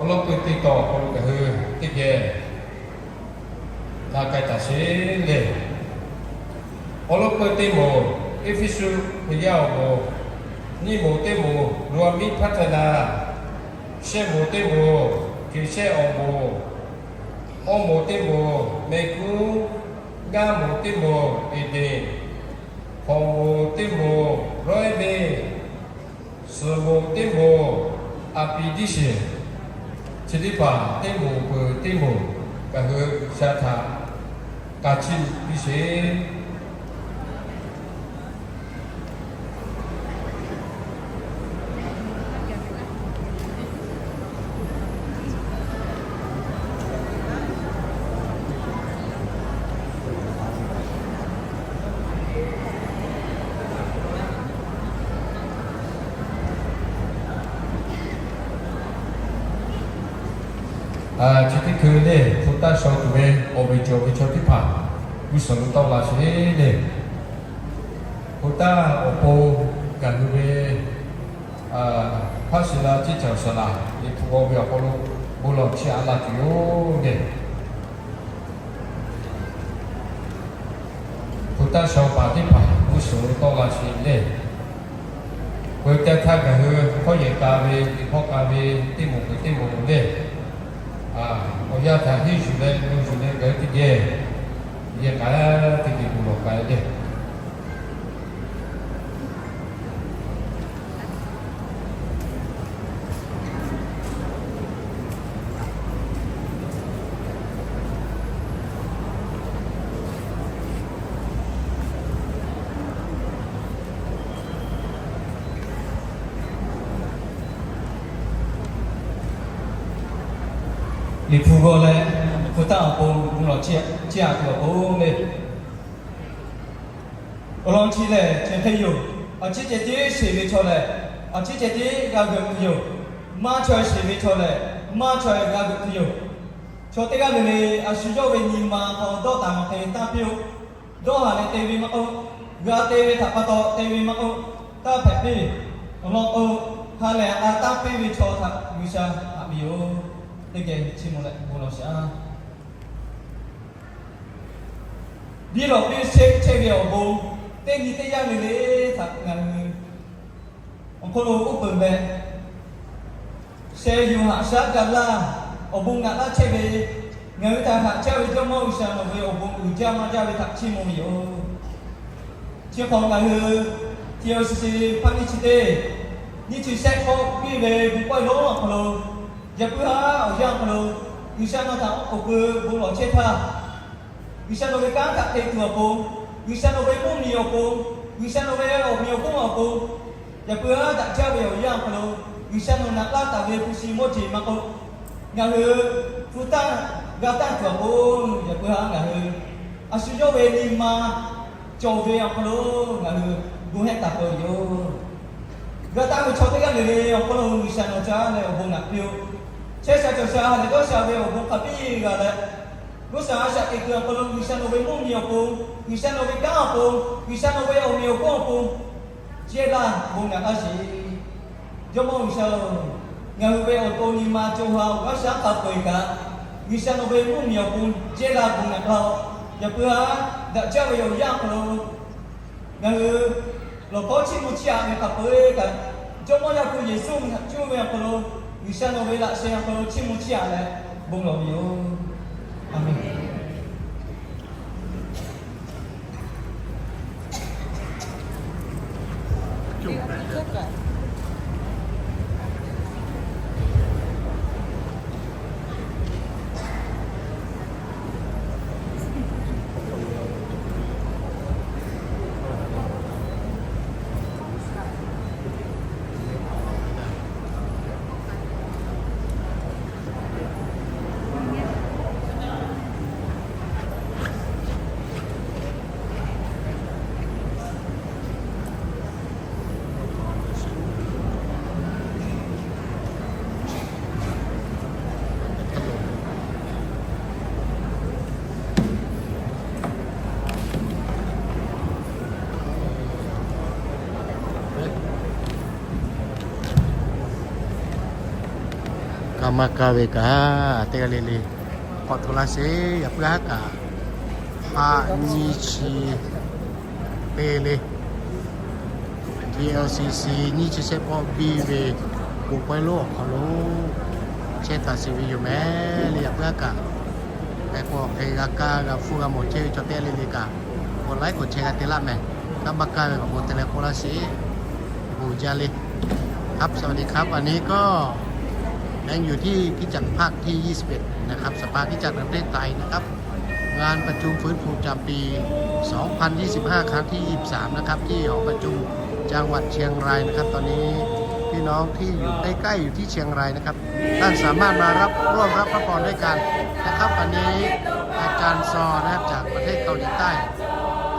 Awˬ lawn k'o, teˇ tawˇ awˬ hk'aw lo ngaˬ hui teˇ geh na k'ai taˍ sheˍ le. Awˬ lawn k'o, teˇ moˍ, Eˇfeˇsuꞈ hk'e yaˇ awˬ moˍ, nyiˇ moˍ teˇ moˍ, Roˍaˍmiˆ hpaˇ htaˇ na, shehˆ moˍ teˇ moˍ, Hkeˍshehˇ awˬ moˍ, awˇ moˍ teˇ moˍ, Mehˍkuˉ, ngaˇ moˍ teˇ moˍ, Eˍdeˍ, hk'awꞈ moˍ teˇ moˍ, Roˉeˇveˇ, suhˍ moˍ teˇ moˍ, Aˍpiˍdiˇseˍ, chi teˇ hpaˍ teˇ moˍ peuˬ teˇ moˍ, ngaˬ hui G'uiˬsha htaꞈ ka chiˇ piˇ sheˍ. Chi teˇ hkui le, hpu taˇ shaw tuˬ ve awˬ meꞈ cawˬ ve chaw teˇ hpaˍ g'uˇ suhˍ lo tawˆ la sheˍ le. Hpu taˇ awˬ pon gaˬ hui ve hpaˇ shiˍ la ciˇ caˬ saˍ laˍ Liꞈ hpu g'aw ve awˬ hk'aw lo bon lawˬ chiˇ aꞈ la tuˬ yoˬ le. Hpu taˇ shaw paˍ teˇ hpaˍ g'uˇ suhˍ lo tawˆ la sheˍ le. Peuˬ teˇ htaˇ ngaˬ hui hkawˇ yehˬ ka ve, liꞈ hkawˇ ka ve, teˇ moˍ peuˬ teˇ moˍ le, awˬ yanˇ htaꞈ henˇ yuˬ leh, mvuh yuˬ leh ngaˬ hui teˇ geh yehˬ ka, teˇ geh bon lawˬ ka le. Liꞈ hpu g'aw leh, hpu taˇ awˬ pon bon lawˬ chiˇ aꞈ tuˬ awˬ pon le. Awˬ lawn chi lehˬ, chi hk'e yoˬ. Awˬ chi ceh tiˉ sheˍ ve chaw lehˬ, awˬ chi ceh tiˉ g'a g'euꞈ tuˬ yoˬ. Maˇ chaweh sheˍ ve chaw lehˬ, maˇ chaweh g'a g'euꞈ tuˬ yoˬ. Chaw teˇ g'aˇ le le, a shu yawˇ ve nyi ma hk'aw dawˇ taˍ hk'e tanˇ piˇ-oˆ. Dawˇ haˍ leh te ve maˇ k'oˆ, g'a te ve htaꞈ pa taw te ve maˇ k'oˆ, taˇ hpehꞈ piˇ. Awˬ lawn k'o, ha lehˬ a tanˇ piˇ ve chaw htaꞈ G'uiˬsha haꞈ ve yoˬ. Teˇ geh chiˇ mvuh leh bon lawˬ shaˍ. Biˇ lawˬ piˇ chehˇ ve awˬ bon, teˇ nyi teˇ yanˇ le le htaꞈ ngaˬ hui awˬ hk'aw lo uˉ peunˍ leh, sheh yuˬ haꞈ shaˉ gaˬ laˇ, awˬ bon ngaꞈ laˇ chehˇ ve, ngaˬ hui htaꞈ haꞈ chehˇ ve Jawˇmawˇ G'uiˬsha nawˬ ve awˬ bon uiˍ jaˇ maˇ jaˇ ve htaꞈ chiˇ mvuh ve yoˬ. Chi hk'awꞈ ngaˬ hui T O C C hpaˇ nyiˇ chi teˇ, nyiˇ chi shehˆ hk'awꞈ piˇ ve bon pawehˇ lonˉ awˬ hk'aw lo, yaꞈ puiˉ haˉ awˬ yanˇ awˬ hk'aw lo, G'uiˬsha nawˬ htaꞈ awˬ k'oˍ pui bon lawˬ chehˇ htaˇ, G'uiˬsha nawˬ ve kanˉ htaꞈ te tuˬ awˬ pon, G'uiˬsha nawˬ ve mvuhˇmiˬ awˬ pon, G'uiˬsha nawˬ ve awˬ meꞈ awˬ hponˇ awˬ pon, yaꞈ puiˉ haˉ daꞈ jaˇ ve awˬ yanˇ awˬ hk'aw lo, G'uiˬsha nawˬ naꞈ laˇ taˍ ve hpu shi mawˇ jeˬ maˇ k'oˆ, ngaˬ hui hpu taˇ g'a tanˇ tuˬ awˬ pon, yaꞈ puiˉ haˉ ngaˬ hui a shu yawˇ ve nyi ma cawˬ ve awˬ hk'aw lo ngaˬ hui gu hehˉ taˍ peuˬ yoˬ. G'a tanˇ ve chaw teˇ g'aˇ le le awˬ hk'aw lo G'uiˬsha nawˬ caˇ leh awˬ bon naꞈ piˇ-oˆ. Chehˇ sha cawˬ sha ha lehˬ dawˇ sha ve awˬ bon hk'a piˇ g'a leh, G'uiˬsha a shaꞈ teꞈ kuiˬ awˬ hk'aw lo G'uiˬsha nawˬ ve mvuhˇmiˬ awˬ pon, G'uiˬsha nawˬ ve kanˉ awˬ pon, G'uiˬsha nawˬ ve awˬ meꞈ awˬ hponˇ awˬ pon, jehˇ laˇ bon naꞈ laˇ sheˍ. Jawˇmawˇ G'uiˬsha-oˬ, ngaˬ hui ve awˬ to nyi ma co ha awˬ g'aˇ shaˉ hk'a peu-eˬ kaꞈ, G'uiˬsha nawˬ ve mvuhˇmiˬ awˬ pon jehˇ laˇ bon naꞈ laˇ-oˆ. Yaꞈ puiˉ haˉ daꞈ jaˇ ve awˬ yanˇ awˬ hk'aw lo ngaˬ hui lawˬ hkawˉ chiˇ mvuh chiˇ aꞈ ve hk'a peu-eˬ kaꞈ, Jawˇmawˇ Yaˇ hpu Yeˍsuˆ htaꞈ cuˇ ve awˬ hk'aw lo, G'uiˬsha nawˬ ve laꞈ sheh awˬ hk'aw lo chiˇ mvuh chiˇ aꞈ leh bon lawˬ ve yoˬ. Aˍmenˍ. Maˇ kaˇ ve kaꞈ teˇ g'aˇ le le k'awꞈ hto laˇ sheˍ. Yaꞈ puiˉ haˉ kaꞈ, ha nyiˇ chi teˇ le, G L C C nyiˇ chi shehˆ pawˆ biˇ ve bon pawehˇ lonˉ awˬ hk'aw lo chehˇ taˍ sheˍ ve yoˬ mehˍ le. Yaꞈ puiˉ haˉ kaꞈ, hk'e k'o hk'e g'a kaˇ g'a hpfuhˇ g'a mawˬ chehˇ ve chaw teˇ g'aˇ le le kaꞈ, กดไลค์ กดแชร์ g'a te laˇ mehˍ. Kanˉ maˇ kaˇ ve kaꞈ bon te leh k'oˆ laˇ sheˍ. Bon jaˇ le. ครับ สวัสดีครับ อันนี้ก็ยังอยู่ที่คริสตจักรภาคที่ ยี่สิบเอ็ด นะครับ สภาคริสตจักรแห่งประเทศไทยนะครับ งานประชุมฟื้นฟูประจำปี สองพันยี่สิบห้า ครั้งที่ ยี่สิบสาม นะครับ ที่หอประชุม จังหวัดเชียงรายนะครับ ตอนนี้พี่น้องที่อยู่ใกล้ๆ อยู่ที่เชียงรายนะครับ ท่านสามารถมารับ ร่วมรับพระพรด้วยกันนะครับ วันนี้อาจารย์ซอนะครับ จากประเทศเกาหลีใต้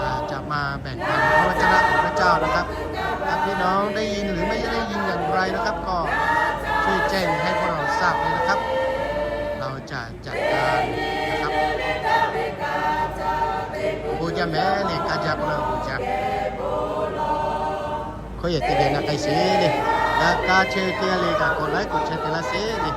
อ่า จะมาแบ่งปันพระวจนะของพระเจ้านะครับ ถ้าพี่น้องได้ยินหรือไม่ได้ยินอย่างไรนะครับ ก็ช่วยแจ้งให้พวกเราทราบเลยนะครับ เราจะจัดการนะครับ Bon jaˇ mehˍ le, kaˇ jaˇ k'oˆ laˇ, bon jaˇ. Hkawˇ yehˬ teˇ geh na k'ai sheˍ le. Yaꞈ kaˇ chehˇ ve teˇ g'aˇ le kaꞈ กดไลค์ กดแชร์ te laˇ sheˍ le.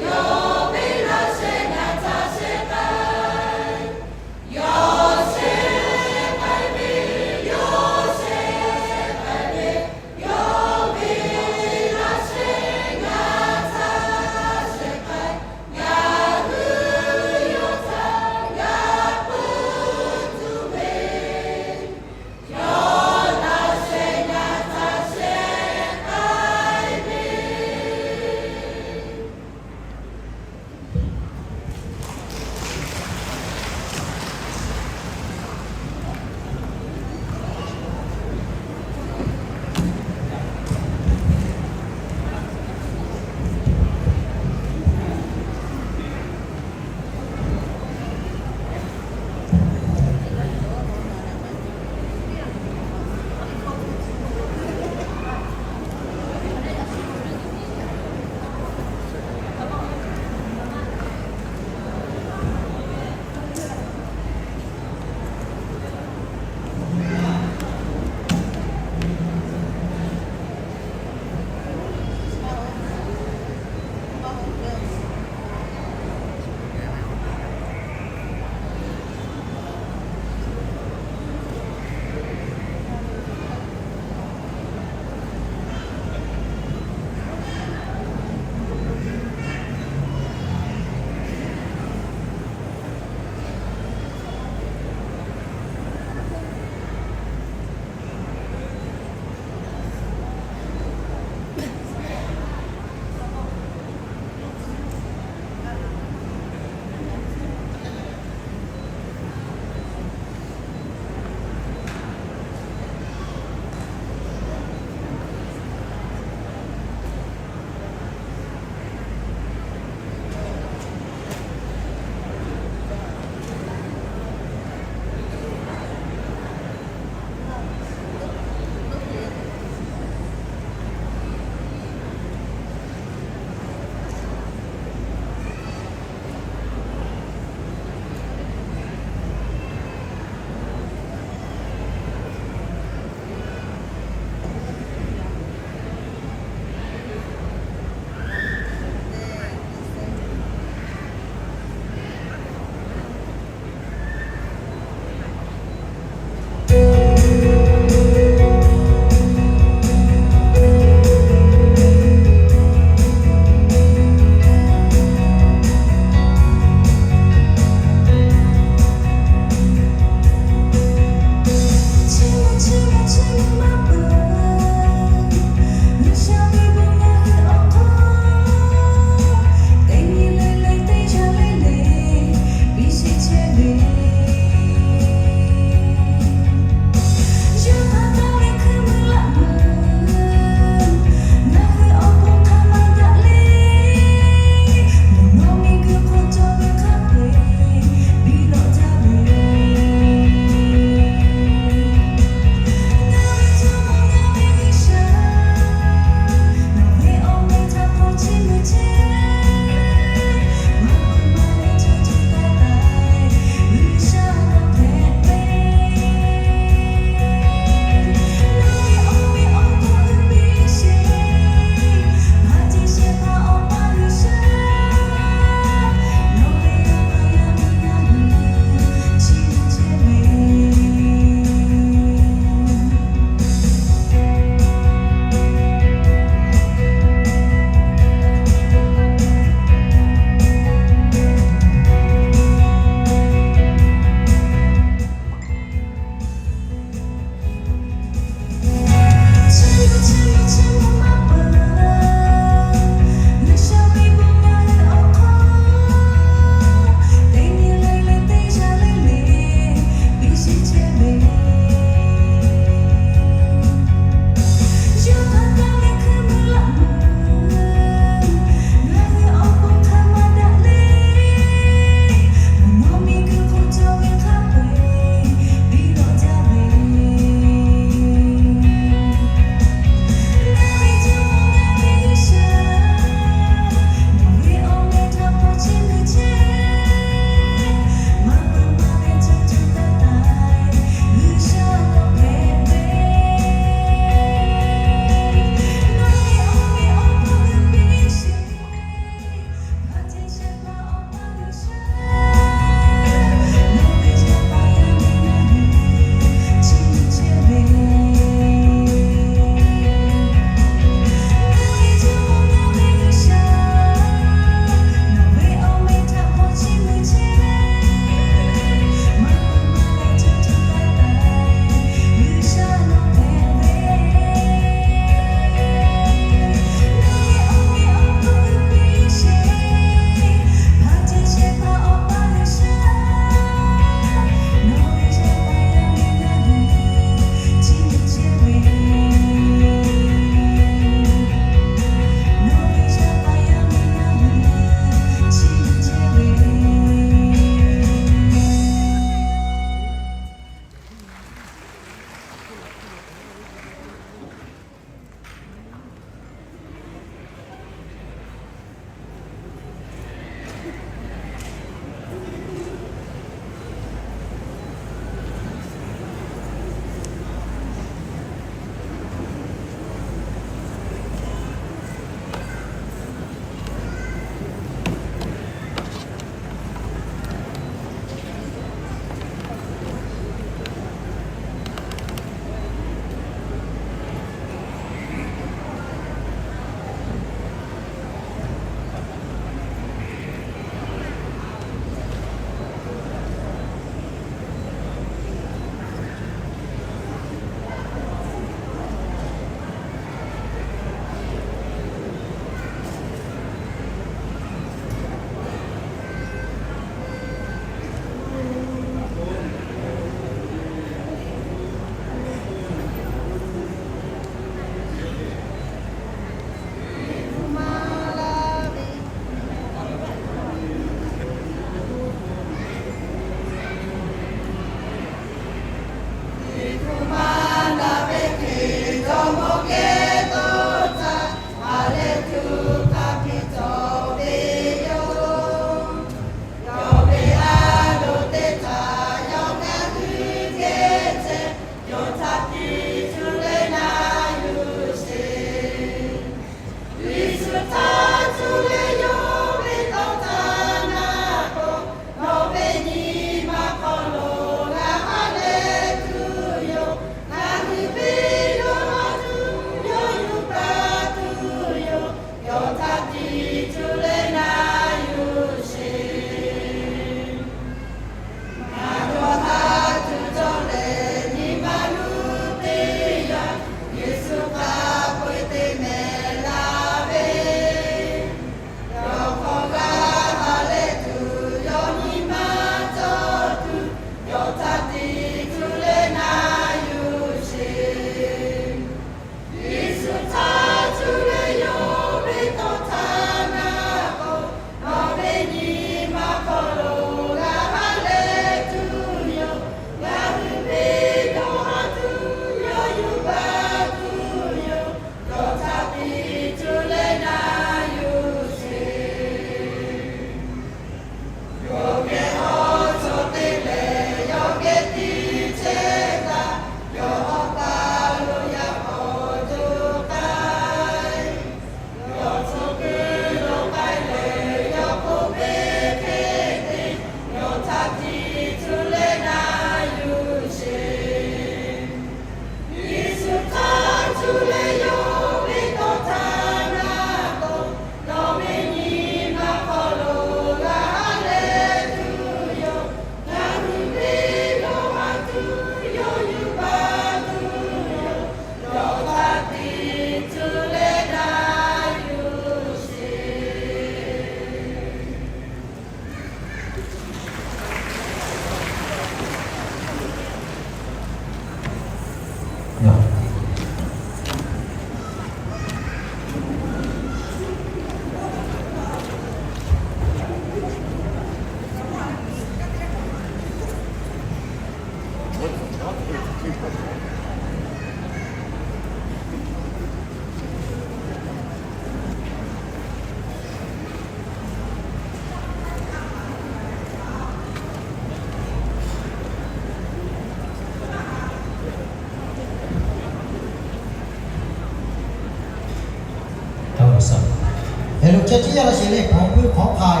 Sheh ciˉ yaˇ laˇ sheˍ le, ผองพื้นขออภัย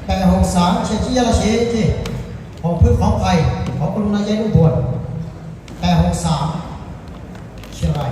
แปดหกสาม sheh ciˉ yaˇ laˇ sheˍ ceˇ, ผองพื้นขออภัย ขอความกรุณา ย้ายลูกบอล แปดหกสาม เชียงราย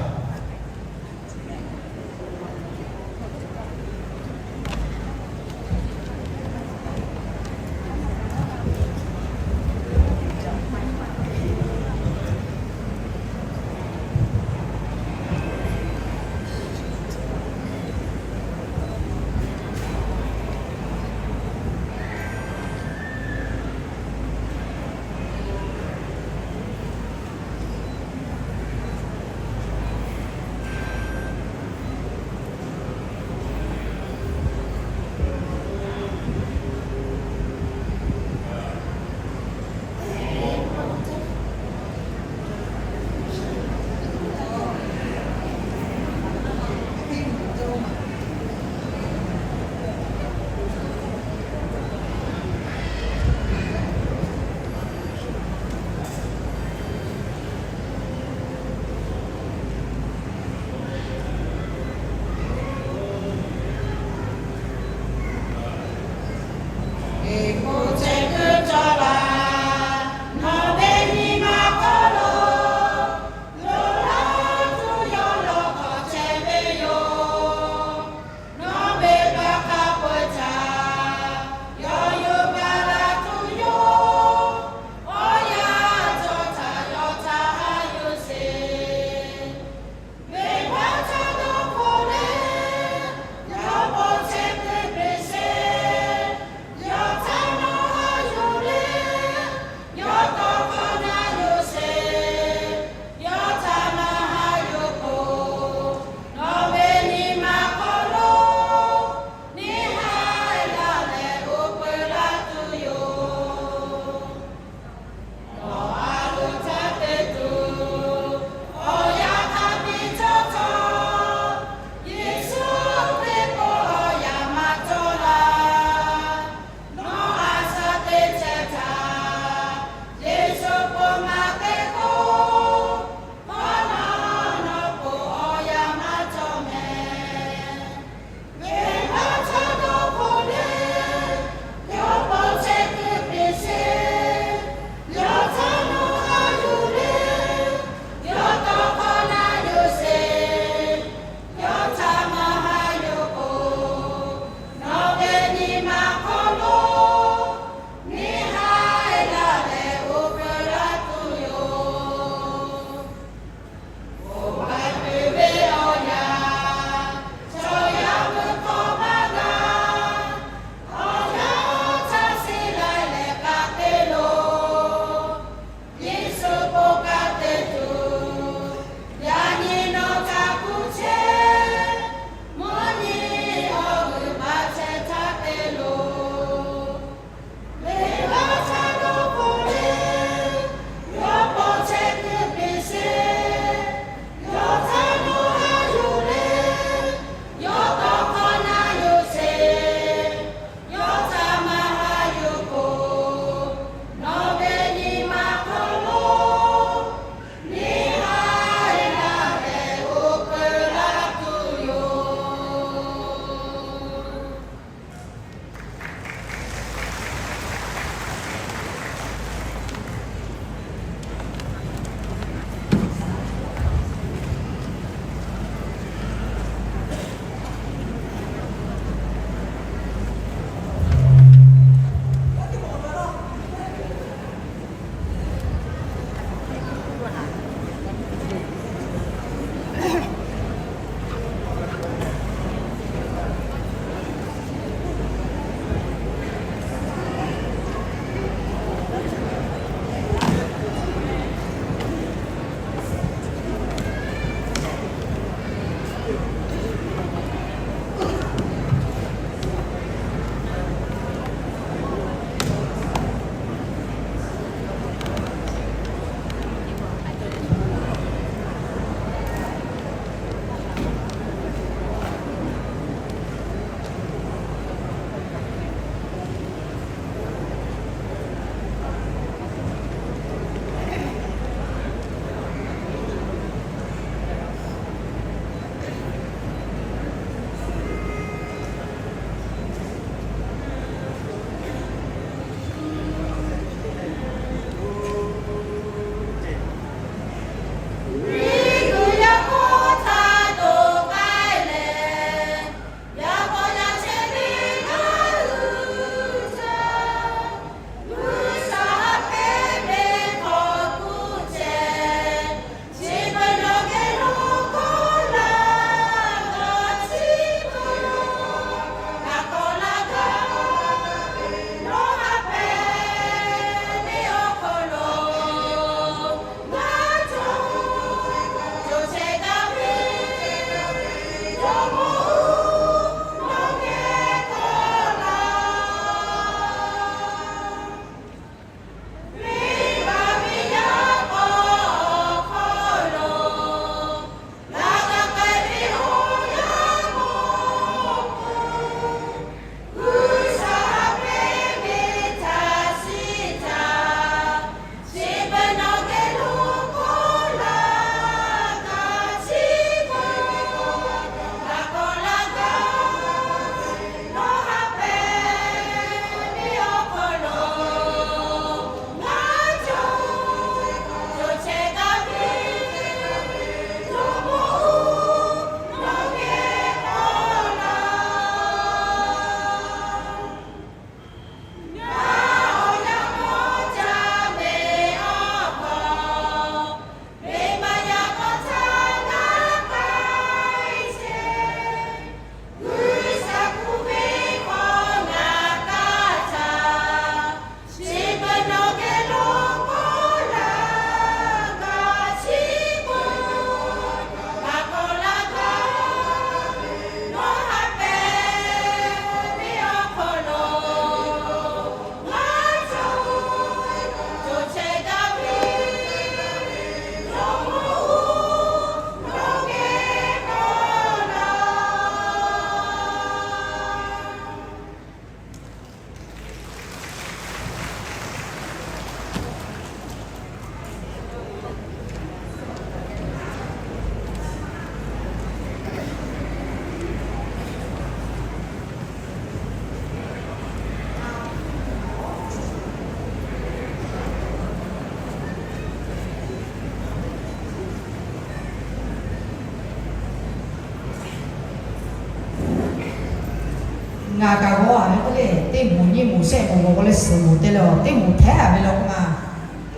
Ngaˬ kaꞈ g'aw a ve k'oˆ le, teˇ moˍ nyiˇ moˍ shehˆ moˍ g'aw k'o leh suhˍ moˍ te leh teˇ moˍ hteˉ a ve law k'o ma.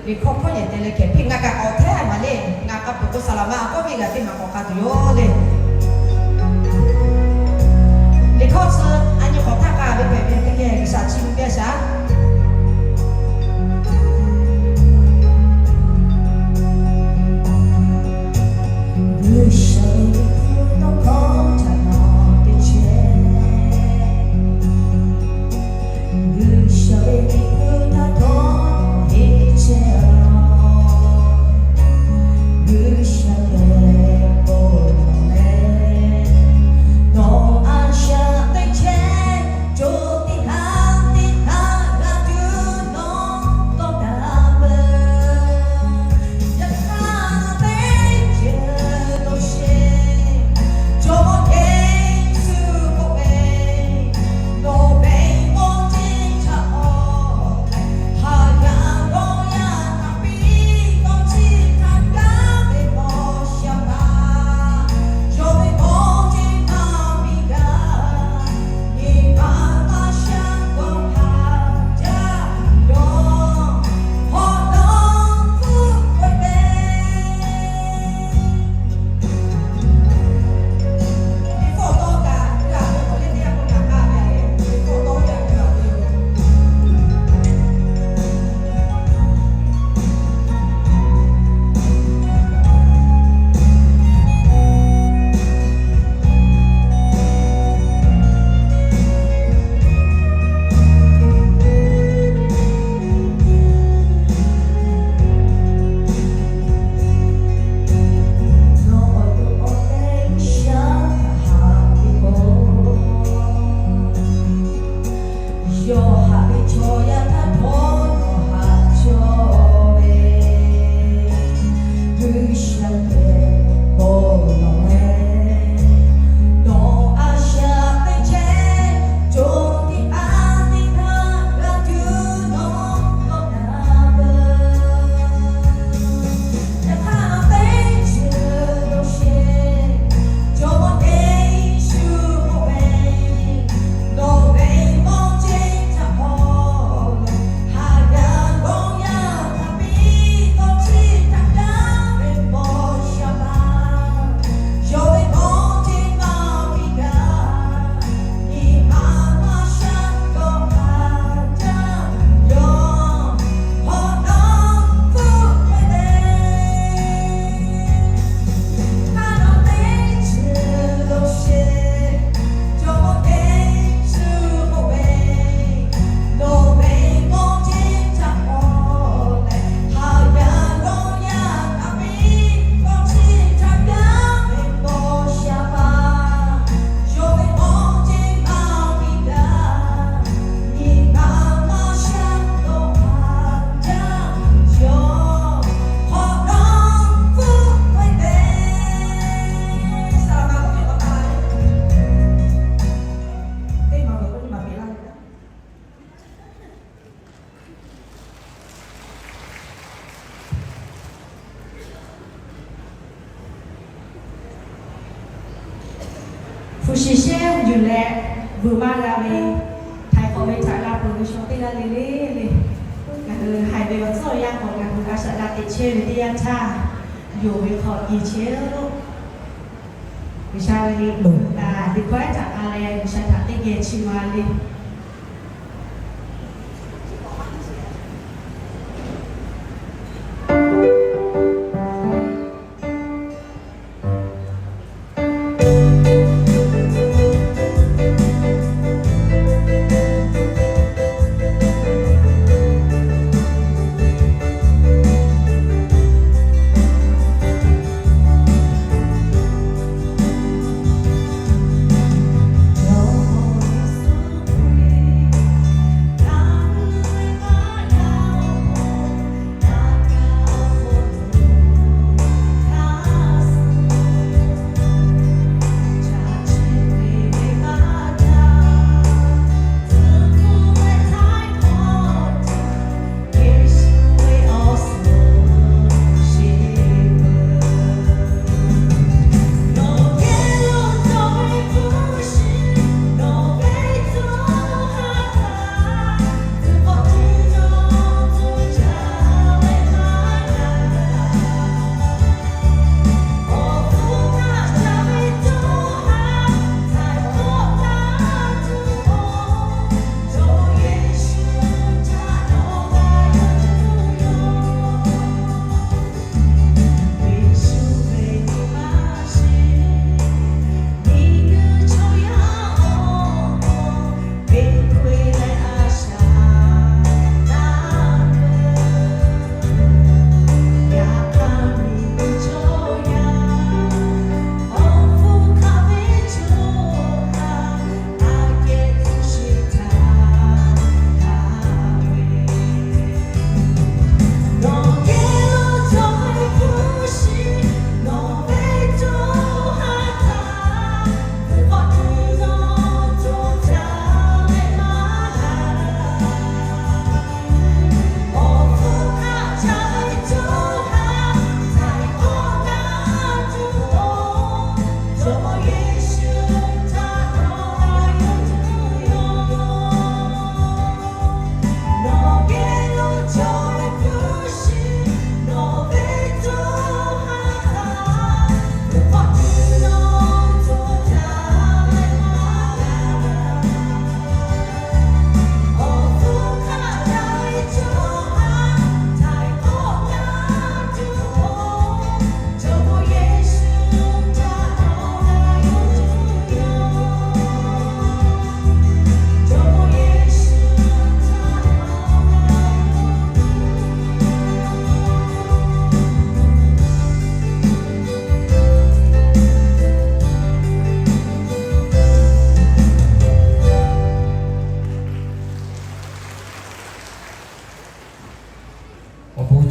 Liꞈ hkawˇ hkawˇ yehˬ te leh hkehˍ piˇ, ngaˬ kaꞈ k'awꞈ hteˉ a maˬ le. Ngaˬ k'a peuˬ k'o saˍ laˍ ma a kawˇ ve g'a teˇ maˬ k'awꞈ k'a tuˬ yoˬ le. Liꞈ hkawˇ chi a nyi k'awꞈ htaˇ k'a ve hpehꞈ ve teˇ geh G'uiˬsha chi mvuh piˇ a shaˍ. G'uiˬsha ve liꞈ hpu tawˇ hkawˇ htaꞈ nawˬ te chehˇ. G'uiˬsha ve liꞈ hpu htaꞈ htawˇ nawˬ heˆ chehˇ a. G'uiˬsha lehˬ bon lawˬ leh, nawˬ a shaꞈ teˇ chehˇ, co teˇ haˉ teˇ htaˇ g'a tuˬ nawˬ tawˇ taˍ peuˬ. Yaꞈ hk'aˇ nawˬ teˇ ceuˬ lo sheˍ, Jawˇmawˇ Yeˍsuˆ k'oˆ ve, nawˬ ve mawˇ teˇ htaꞈ k'awꞈ leh, ha yaˇ g'awˇ yaˇ htaꞈ piˇ, kawˇ chi htaꞈ gaˇ ve mawˬ sha pa, yawˇ ve mawˇ teˇ maˇ piˇ gaˇ. Nyi ma maˇ sha kawˇ ha jaˇ yawˇ hawˉ dawˇ hpfuhˆ k'oˆ ve. Yawˇ haꞈ ve chaw yaˇ htaˇ htawˇ nawˬ haꞈ cawˇ ve, G'uiˬsha lehˬ bon lawˬ leh, nawˬ a shaꞈ teˇ chehˇ, co teˇ haˉ teˇ htaˇ g'a tuˬ nawˬ tawˇ taˍ peuˬ. Yaꞈ hk'aˇ nawˬ teˇ ceuˬ lo sheˍ, Jawˇmawˇ Yeˍsuˆ k'oˆ ve, nawˬ ve mawˇ teˇ htaꞈ k'awꞈ leh, ha yaˇ g'awˇ yaˇ htaꞈ piˇ, kawˇ chi htaꞈ gaˇ ve mawˬ sha pa, yawˇ ve mawˇ teˇ maˇ piˇ gaˇ. Nyi ma maˇ sha kawˇ ha jaˇ yawˇ hawˉ dawˇ hpfuhˆ k'oˆ ve, hk'aˇ nawˬ teˇ ceuˬ lo sheˍ, Jawˇmawˇ Yeˍsuˆ k'oˆ ve, nawˬ ve mawˇ teˇ htaꞈ k'awꞈ leh, ha yaˇ g'awˇ yaˇ htaꞈ piˇ, kawˇ chi htaꞈ gaˇ ve mawˬ sha pa, yawˇ ve mawˇ teˇ maˇ piˇ gaˇ. Nyi ma maˇ sha kawˇ ha jaˇ yawˇ hawˉ dawˇ hpfuhˆ k'oˆ ve, saˍ laˍ ma k'oˆ ve pa taw, teˇ maˬ ve k'oˆ ve maˍ piˇ laˇ ve. Hpu shi shehˉ yuˬ leh, vuiˬ maˇ g'a ve, htaiˍ hk'awꞈ ve htaꞈ g'a peuˬ ve shaw teˇ g'aˇ le le le, ngaˬ hui haiˬ ve awˬ tcuhˉ awˬ yanˇ k'awꞈ ngaˬ hui a shaꞈ g'a teꞈ chehˇ ve teˇ yanˇ htaˇ, yonˍ ve hk'awꞈ yeˬ chehˇ-oˆ. G'uiˬsha ve liꞈ hkawˇ htaꞈ k'a leh G'uiˬsha htaꞈ teˇ geh chiˇ mvuh le.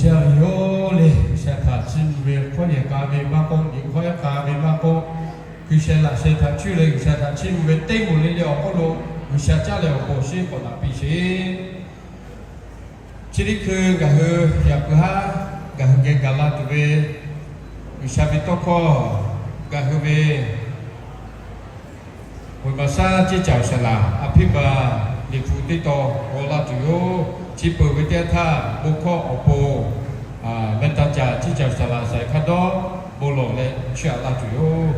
G'uiˬsha ve yoˬ le, G'uiˬsha htaꞈ chiˇ mvuh ve hkawˇ yehˬ k'a ve maˇ k'oˆ, nyi hkawˇ yaˇ k'a ve maˇ k'oˆ, G'uiˬsha laꞈ sheh htaꞈ cuˇ leh G'uiˬsha htaꞈ chiˇ mvuh ve teˇ moˍ le le awˬ hk'oˆ lo G'uiˬsha caˇ leh awˬ bon awˬ shinˉ k'awꞈ naꞈ piˇ sheˍ. Chi teˇ hkui ngaˬ hui yaꞈ puiˉ haˉ ngaˬ hui geh gaˬ la tuˬ ve G'uiˬsha ve tawˇ hkawˇ, ngaˬ hui ve Peuˬ maˍ shaˉ ceˇ caˬ saˍ laˍ a hpiˇ ma Liꞈ hpu teˇ tawn g'aw laˇ tuˬ yoˬ. Chi peuˬ ve teˇ yanˇ htaˇ, bon hkawˇ awˬ pon meh taˇ caˬ ceˇ caˬ saˍ laˍ saiˍ hk'aˇ dawˇ bon lawˬ leh chiˇ aꞈ laˇ tuˬ yoˬ.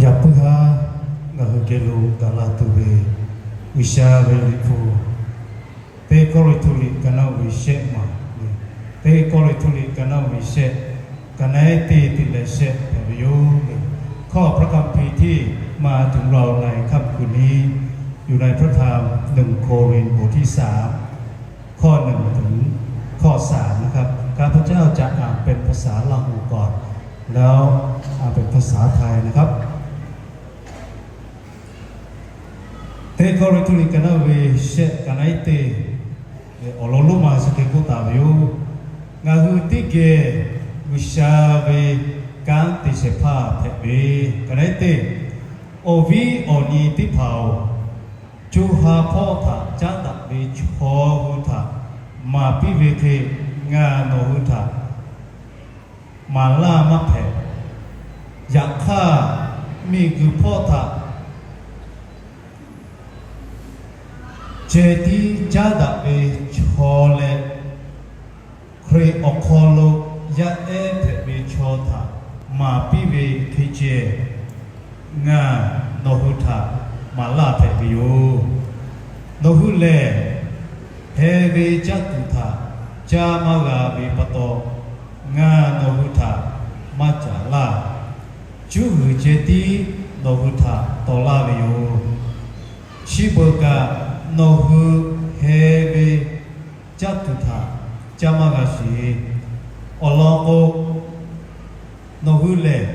Yaꞈ puiˉ haˉ ngaˬ hui geh lo gaˬ la tuˬ ve G'uiˬsha ve Liꞈ hpu, Teˇ Kawˇrenˍhtuˆ liꞈ ka naˆ ve shehˆ ma, Teˇ Kawˇrenˍhtuˆ liꞈ ka naˆ ve shehˆ, ka naˆ ehˉ teˇ teˇ leh shehˆ hpehꞈ ve yoˬ. ข้อพระคัมภีร์ที่มาถึงเราในค่ำคืนนี้ อยู่ในพระธรรมหนึ่งโครินธ์บทที่สาม ข้อหนึ่งถึงข้อสามนะครับ ข้าพเจ้าจะอ่านเป็นภาษาลาหูก่อน แล้วอ่านเป็นภาษาไทยนะครับ Teˇ Kawˇrenˍhtuˆ liꞈ ka naˆ ve shehˆ, ka naˆ ehˉ teˇ, awˬ lawn lonˉ ma chi hk'e k'oˆ taˍ ve yoˬ. Ngaˬ hui teˇ geh G'uiˬsha ve kanˉ te shehˍ hpaˇ hpehꞈ ve, ka naˆ ehˉ teˇ, awˬ viˉ awˬ nyi teˇ hpaˍ-oˬ, co ha hpawˇ htaꞈ caˉ daꞈ ve chaw hui htaꞈ maˍ piˇ ve hk'e, ngaˬ nawˬ hui htaꞈ maˍ laˇ maˇ hpehꞈ. Yaꞈ hk'aˇ, miˬguiˬ hpawˇ htaꞈ ceh tiˉ caˉ daꞈ ve chaw leh, Hkriꞈ awˬ hk'aw lo yaˇ ehˉ hpehꞈ ve chaw htaꞈ maˍ piˇ ve hk'e ceh, ngaˬ nawˬ hui htaꞈ maˍ laˇ hpehꞈ ve yoˬ. Nawˬ hui lehˬ, heh ve caˇ tuˬ htaꞈ caˇ maˇ g'a ve pa taw, ngaˬ nawˬ hui htaꞈ maˇ caˍ laˇ. Cuˇ g'uiˬ ceh tiˉ nawˬ hui htaꞈ taw laˇ ve yoˬ. Chi beuꞈ kaꞈ, nawˬ hui heh ve caˇ tuˬ htaꞈ caˇ maˇ g'a sheˍ. Awˬ lawn k'o, nawˬ hui lehˬ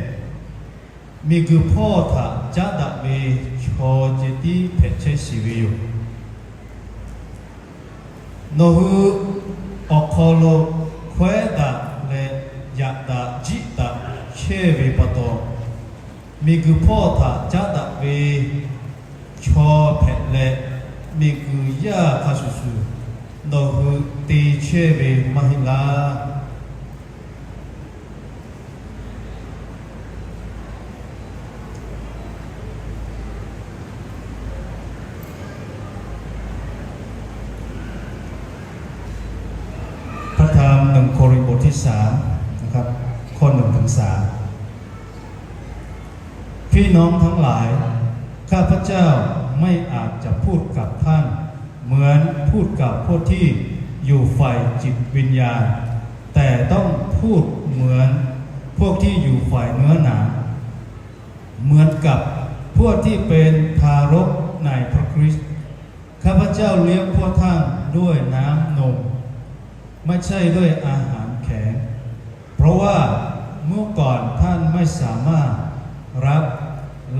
miˬguiˬ hpawˇ htaꞈ caˉ daꞈ ve chaw ceh tiˉ hpehꞈ chehˇ sheˍ ve yoˬ. Nawˬ hui awˬ hk'aw lo hkawehˉ daꞈ leh yaꞈ daꞈ jiˆ daꞈ chehˇ ve pa taw, miˬguiˬ hpawˇ htaꞈ caˉ daꞈ ve chaw hpehꞈ leh, miˬguiˬ yaˇ hk'a shuˍ shuˍ nawˬ hui te chehˇ ve maˇ heˆ laˇ. พระธรรมหนึ่งโครินธ์บทที่สามนะครับ ข้อหนึ่งถึงสาม พี่น้องทั้งหลาย ข้าพเจ้าไม่อาจจะพูดกับท่านเหมือนพูดกับพวกที่อยู่ฝ่ายจิตวิญญาณ แต่ต้องพูดเหมือนพวกที่อยู่ฝ่ายเนื้อหนัง เหมือนกับพวกที่เป็นทารกในพระคริสต์ ข้าพเจ้าเลี้ยงพวกท่านด้วยน้ำนม ไม่ใช่ด้วยอาหารแข็ง เพราะว่าเมื่อก่อนท่านไม่สามารถรับ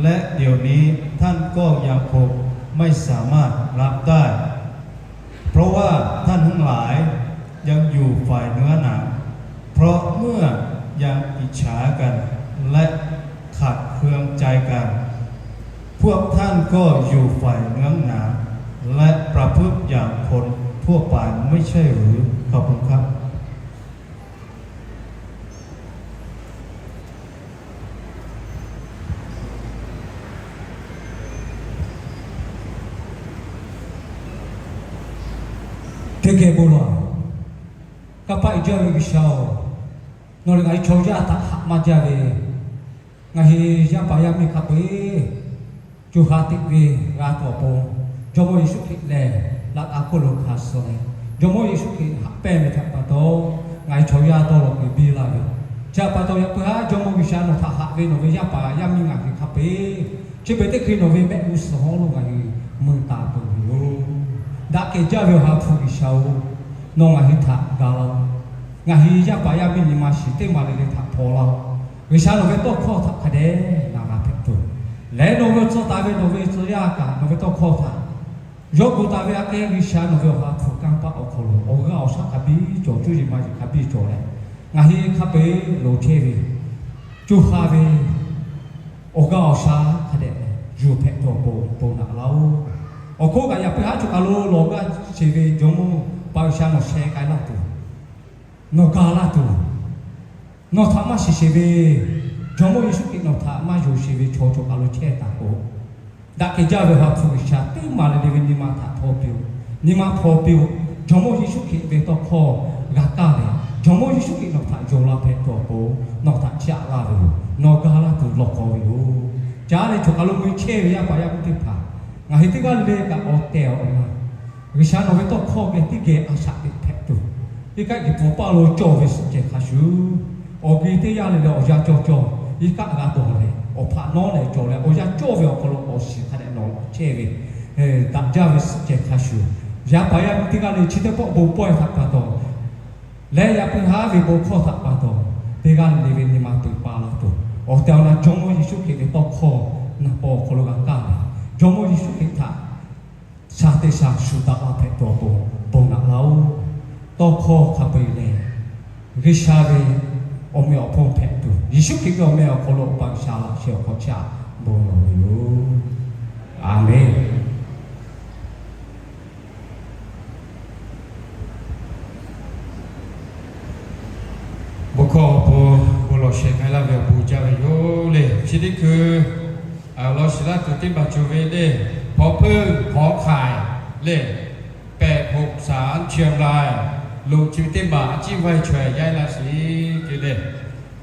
และเดี๋ยวนี้ท่านก็ยังคงไม่สามารถรับได้ เพราะว่าท่านทั้งหลายยังอยู่ฝ่ายเนื้อหนัง เพราะเมื่อยังอิจฉากันและขัดเคืองใจกัน พวกท่านก็อยู่ฝ่ายเนื้อหนัง และประพฤติอย่างคนทั่วไปไม่ใช่หรือ ขอบคุณครับ Teˇ geh bon lawˬ. Kanˇ paˆ uiˍ jaˇ ve G'uiˬsha-oˬ, nawˬ lehˬ ngaˬ hui chaw yaˇ htaꞈ haꞈ maˇ jaˇ ve, ngaˬ hui yaˇ paˍ yaˇ miˇ hk'a peu-eˬ co ha teꞈ ve g'a tuˬ awˬ pon, Jawˇmawˇ Yeˍsuˆ Hkriꞈ lehˬ laꞈ ka hk'oˆ lo hkanˍ suh leh, Jawˇmawˇ Yeˍsuˆ Hkriꞈ haꞈ pehnˇ ve htaꞈ pa taw, ngaˬ hui chaw yaˇ dawˇ law k'o biˇ laˇ ve. Chi htaꞈ pa taw, yaꞈ puiˉ haˉ Jawˇmawˇ G'uiˬsha nawˬ htaꞈ haꞈ ve nawˬ ve yaˇ paˍ yaˇ miˇ ngaˬ hui hk'a peu-eˬ, chi beuꞈ teˇ hkui nawˬ ve mehˆ g'uˇ suhˍ hawˉ lo ngaˬ hui mui taˍ peuˬ ve yoˬ. Daꞈ kehˬ jaˇ ve Awˬ ha hpu G'uiˬsha-oˬ, nawˬ ngaˬ hui htaꞈ ga laˇ-oˆ. Ngaˬ hui yaˇ paˍ yaˇ miˇ nyi ma shiˍ teˇ maˬ le le htaꞈ hpaw laˇ-oˆ. G'uiˬsha nawˬ ve tawˇ hkawˇ htaꞈ hk'a dehꞈ na g'a hpehꞈ tuˬ, leh nawˬ ve tcuh taˍ ve nawˬ ve tcuh yaˇ kaꞈ nawˬ ve tawˇ hkawˇ htaꞈ yawˇ gu taˍ ve aꞈ kehˉ G'uiˬsha nawˬ ve awˬ ha hpu kanˇ paˆ awˬ hk'aw lo awˬ g'aˇ awˬ shaˉ hk'a biˇ cawˬ, cuˇ yiˍ maˇ yiˍ hk'a biˇ cawˬ leh, ngaˬ hui hk'a peu-eˬ loˍ chehˇ ve co ha ve awˬ g'aˇ awˬ shaˉ hk'a dehꞈ yuˬ hpehꞈ tuˬ awˬ pon bon naꞈ laˇ-oˆ. Awˬ hk'oˆ kaꞈ yaꞈ puiˉ haˉ choˬ kaˬ lo lawˬ g'aˇ sheˍ ve Jawˇmawˇ Paˍ G'uiˬsha nawˬ sheh k'ai laˇ tuˬ, nawˬ ga laˇ tuˬ, nawˬ htaꞈ maˇ shiˍ sheˍ ve Jawˇmawˇ Yeˍsuˆ Hkriꞈ nawˬ htaꞈ maˇ yonˍ sheˍ ve chaw choˬ kaˬ lo chehˇ taˍ k'o, daꞈ kehˬ jaˇ ve awˬ ha hpu G'uiˬsha teˇ maˬ le le ve nyi ma htaꞈ hpaw piˇ-oˆ. Nyi ma hpaw piˇ-oˆ. Jawˇmawˇ Yeˍsuˆ Hkriꞈ ve tawˇ hkawˇ g'a kaˇ leh, Jawˇmawˇ Yeˍsuˆ Hkriꞈ nawˬ htaꞈ yonˍ la hpehꞈ tuˬ awˬ pon nawˬ htaꞈ chiˇ aꞈ laˇ ve yoˬ. Nawˬ ga laˇ tuˬ lawˬ hk'aw ve yoˬ. Caˇ leh choˬ kaˬ lo mui chehˇ ve yaˇ paˍ yaˇ miˇ teˇ hpaˍ, ngaˬ hui teˇ g'aˇ le le kaꞈ awˬ tehˬ awˬ na G'uiˬsha nawˬ ve tawˇ hkawˇ geh teˇ geh a shaꞈ teꞈ hpehꞈ tuˬ, iˉ kaˆ Liꞈ hpu paˇ lo cawˬ ve suhˆ cehˬ hk'a shuˍ, awˬ g'uˇ teˇ yanˇ le le awˬ yanˇ cawˇ cawˇ, iˉ kaˆ g'a dawˬ leh awˬ hpaꞈ nawˉ leh cawˬ leh awˬ yanˇ cawˇ ve awˬ hk'aw lo awˬ shiˍ hk'a dehꞈ nawˬ laꞈ chehˇ ve, daꞈ jaˇ ve suhˆ cehˬ hk'a shuˍ, yaˇ paˍ yaˇ miˇ teˇ g'aˇ le chi teˇ pawˆ bon pawehˇ htaꞈ pa taw leh yaꞈ puiˉ haˉ ve bon hkawˇ htaꞈ pa taw, teˇ g'aˇ le le ve nyi ma peuˬ pa la tuˬ, awˬ tehˬ awˬ na Jawˇmawˇ Yeˍsuˆ Hkriꞈ ve tawˇ hkawˇ naˬ paw awˬ hk'aw lo g'a kaˇ leh, Jawˇmawˇ Yeˍsuˆ Hkriꞈ htaꞈ shaˍ teˇ shaˍ shuˍ daꞈ la hpehꞈ tuˬ awˬ pon bon naꞈ laˇ-oˆ. Tawˇ hkawˇ hk'a peu-eˬ lehˬ, G'uiˬsha ve awˬ meh awˬ hponˇ hpehꞈ tuˬ, Yeˍsuˆ Hkriꞈ ve awˬ meh awˬ hk'aw lo Awˬ pa G'uiˬsha laꞈ sheh awˬ hk'aw chiˇ aꞈ bon lawˬ ve yoˬ. Aˍmenˍ. Bon hkawˇ awˬ pon bon lawˬ shehˍ hk'ai laˇ ve awˬ bon jaˇ ve yoˬ le. Chi teˇ hkui awˬ lawn shiˍ laˇ tuˬ teˇ maˬ cawˬ ve le, ผอเพิ่ง ขอไข่ le, แปดหกสาม เชียงราย loꞈ chi ve teˇ maˬ a ciˉ vaˇ chaweh yaˇ laˇ sheˍ le.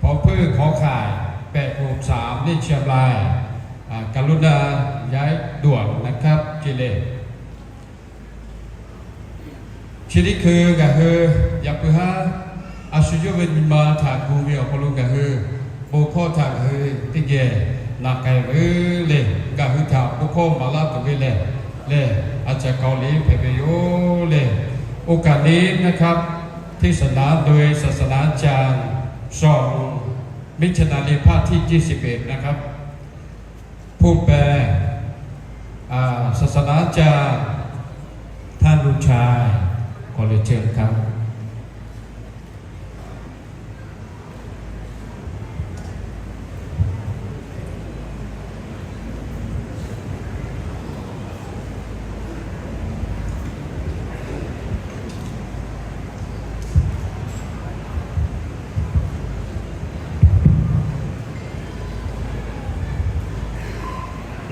ผอเพิ่ง ขอไข่ แปดหกสาม le, เชียงราย กรุณาย้ายด่วนนะครับ le. Chi teˇ hkui ngaˬ hui yaꞈ puiˉ haˉ a shu yawˇ ve nyi ma htaꞈ gu ve awˬ hk'aw lo ngaˬ hui bon hkawˇ htaꞈ ngaˬ hui teˇ geh na k'ai ve le. Ngaˬ hui htaꞈ bon hkawˇ maˍ laˇ tuˬ ve lehˬ, lehˬ a caˬ kaoˍ liꞈ hpehꞈ ve yoˬ le. โอกาสนี้นะครับ เทศนาโดยศาสนาจารย์ สอง มิชชันนารีภาคที่ ยี่สิบเอ็ด นะครับ ผู้แปล อ่า ศาสนาจารย์ ท่านลูกชาย ขอเรียนเชิญครับ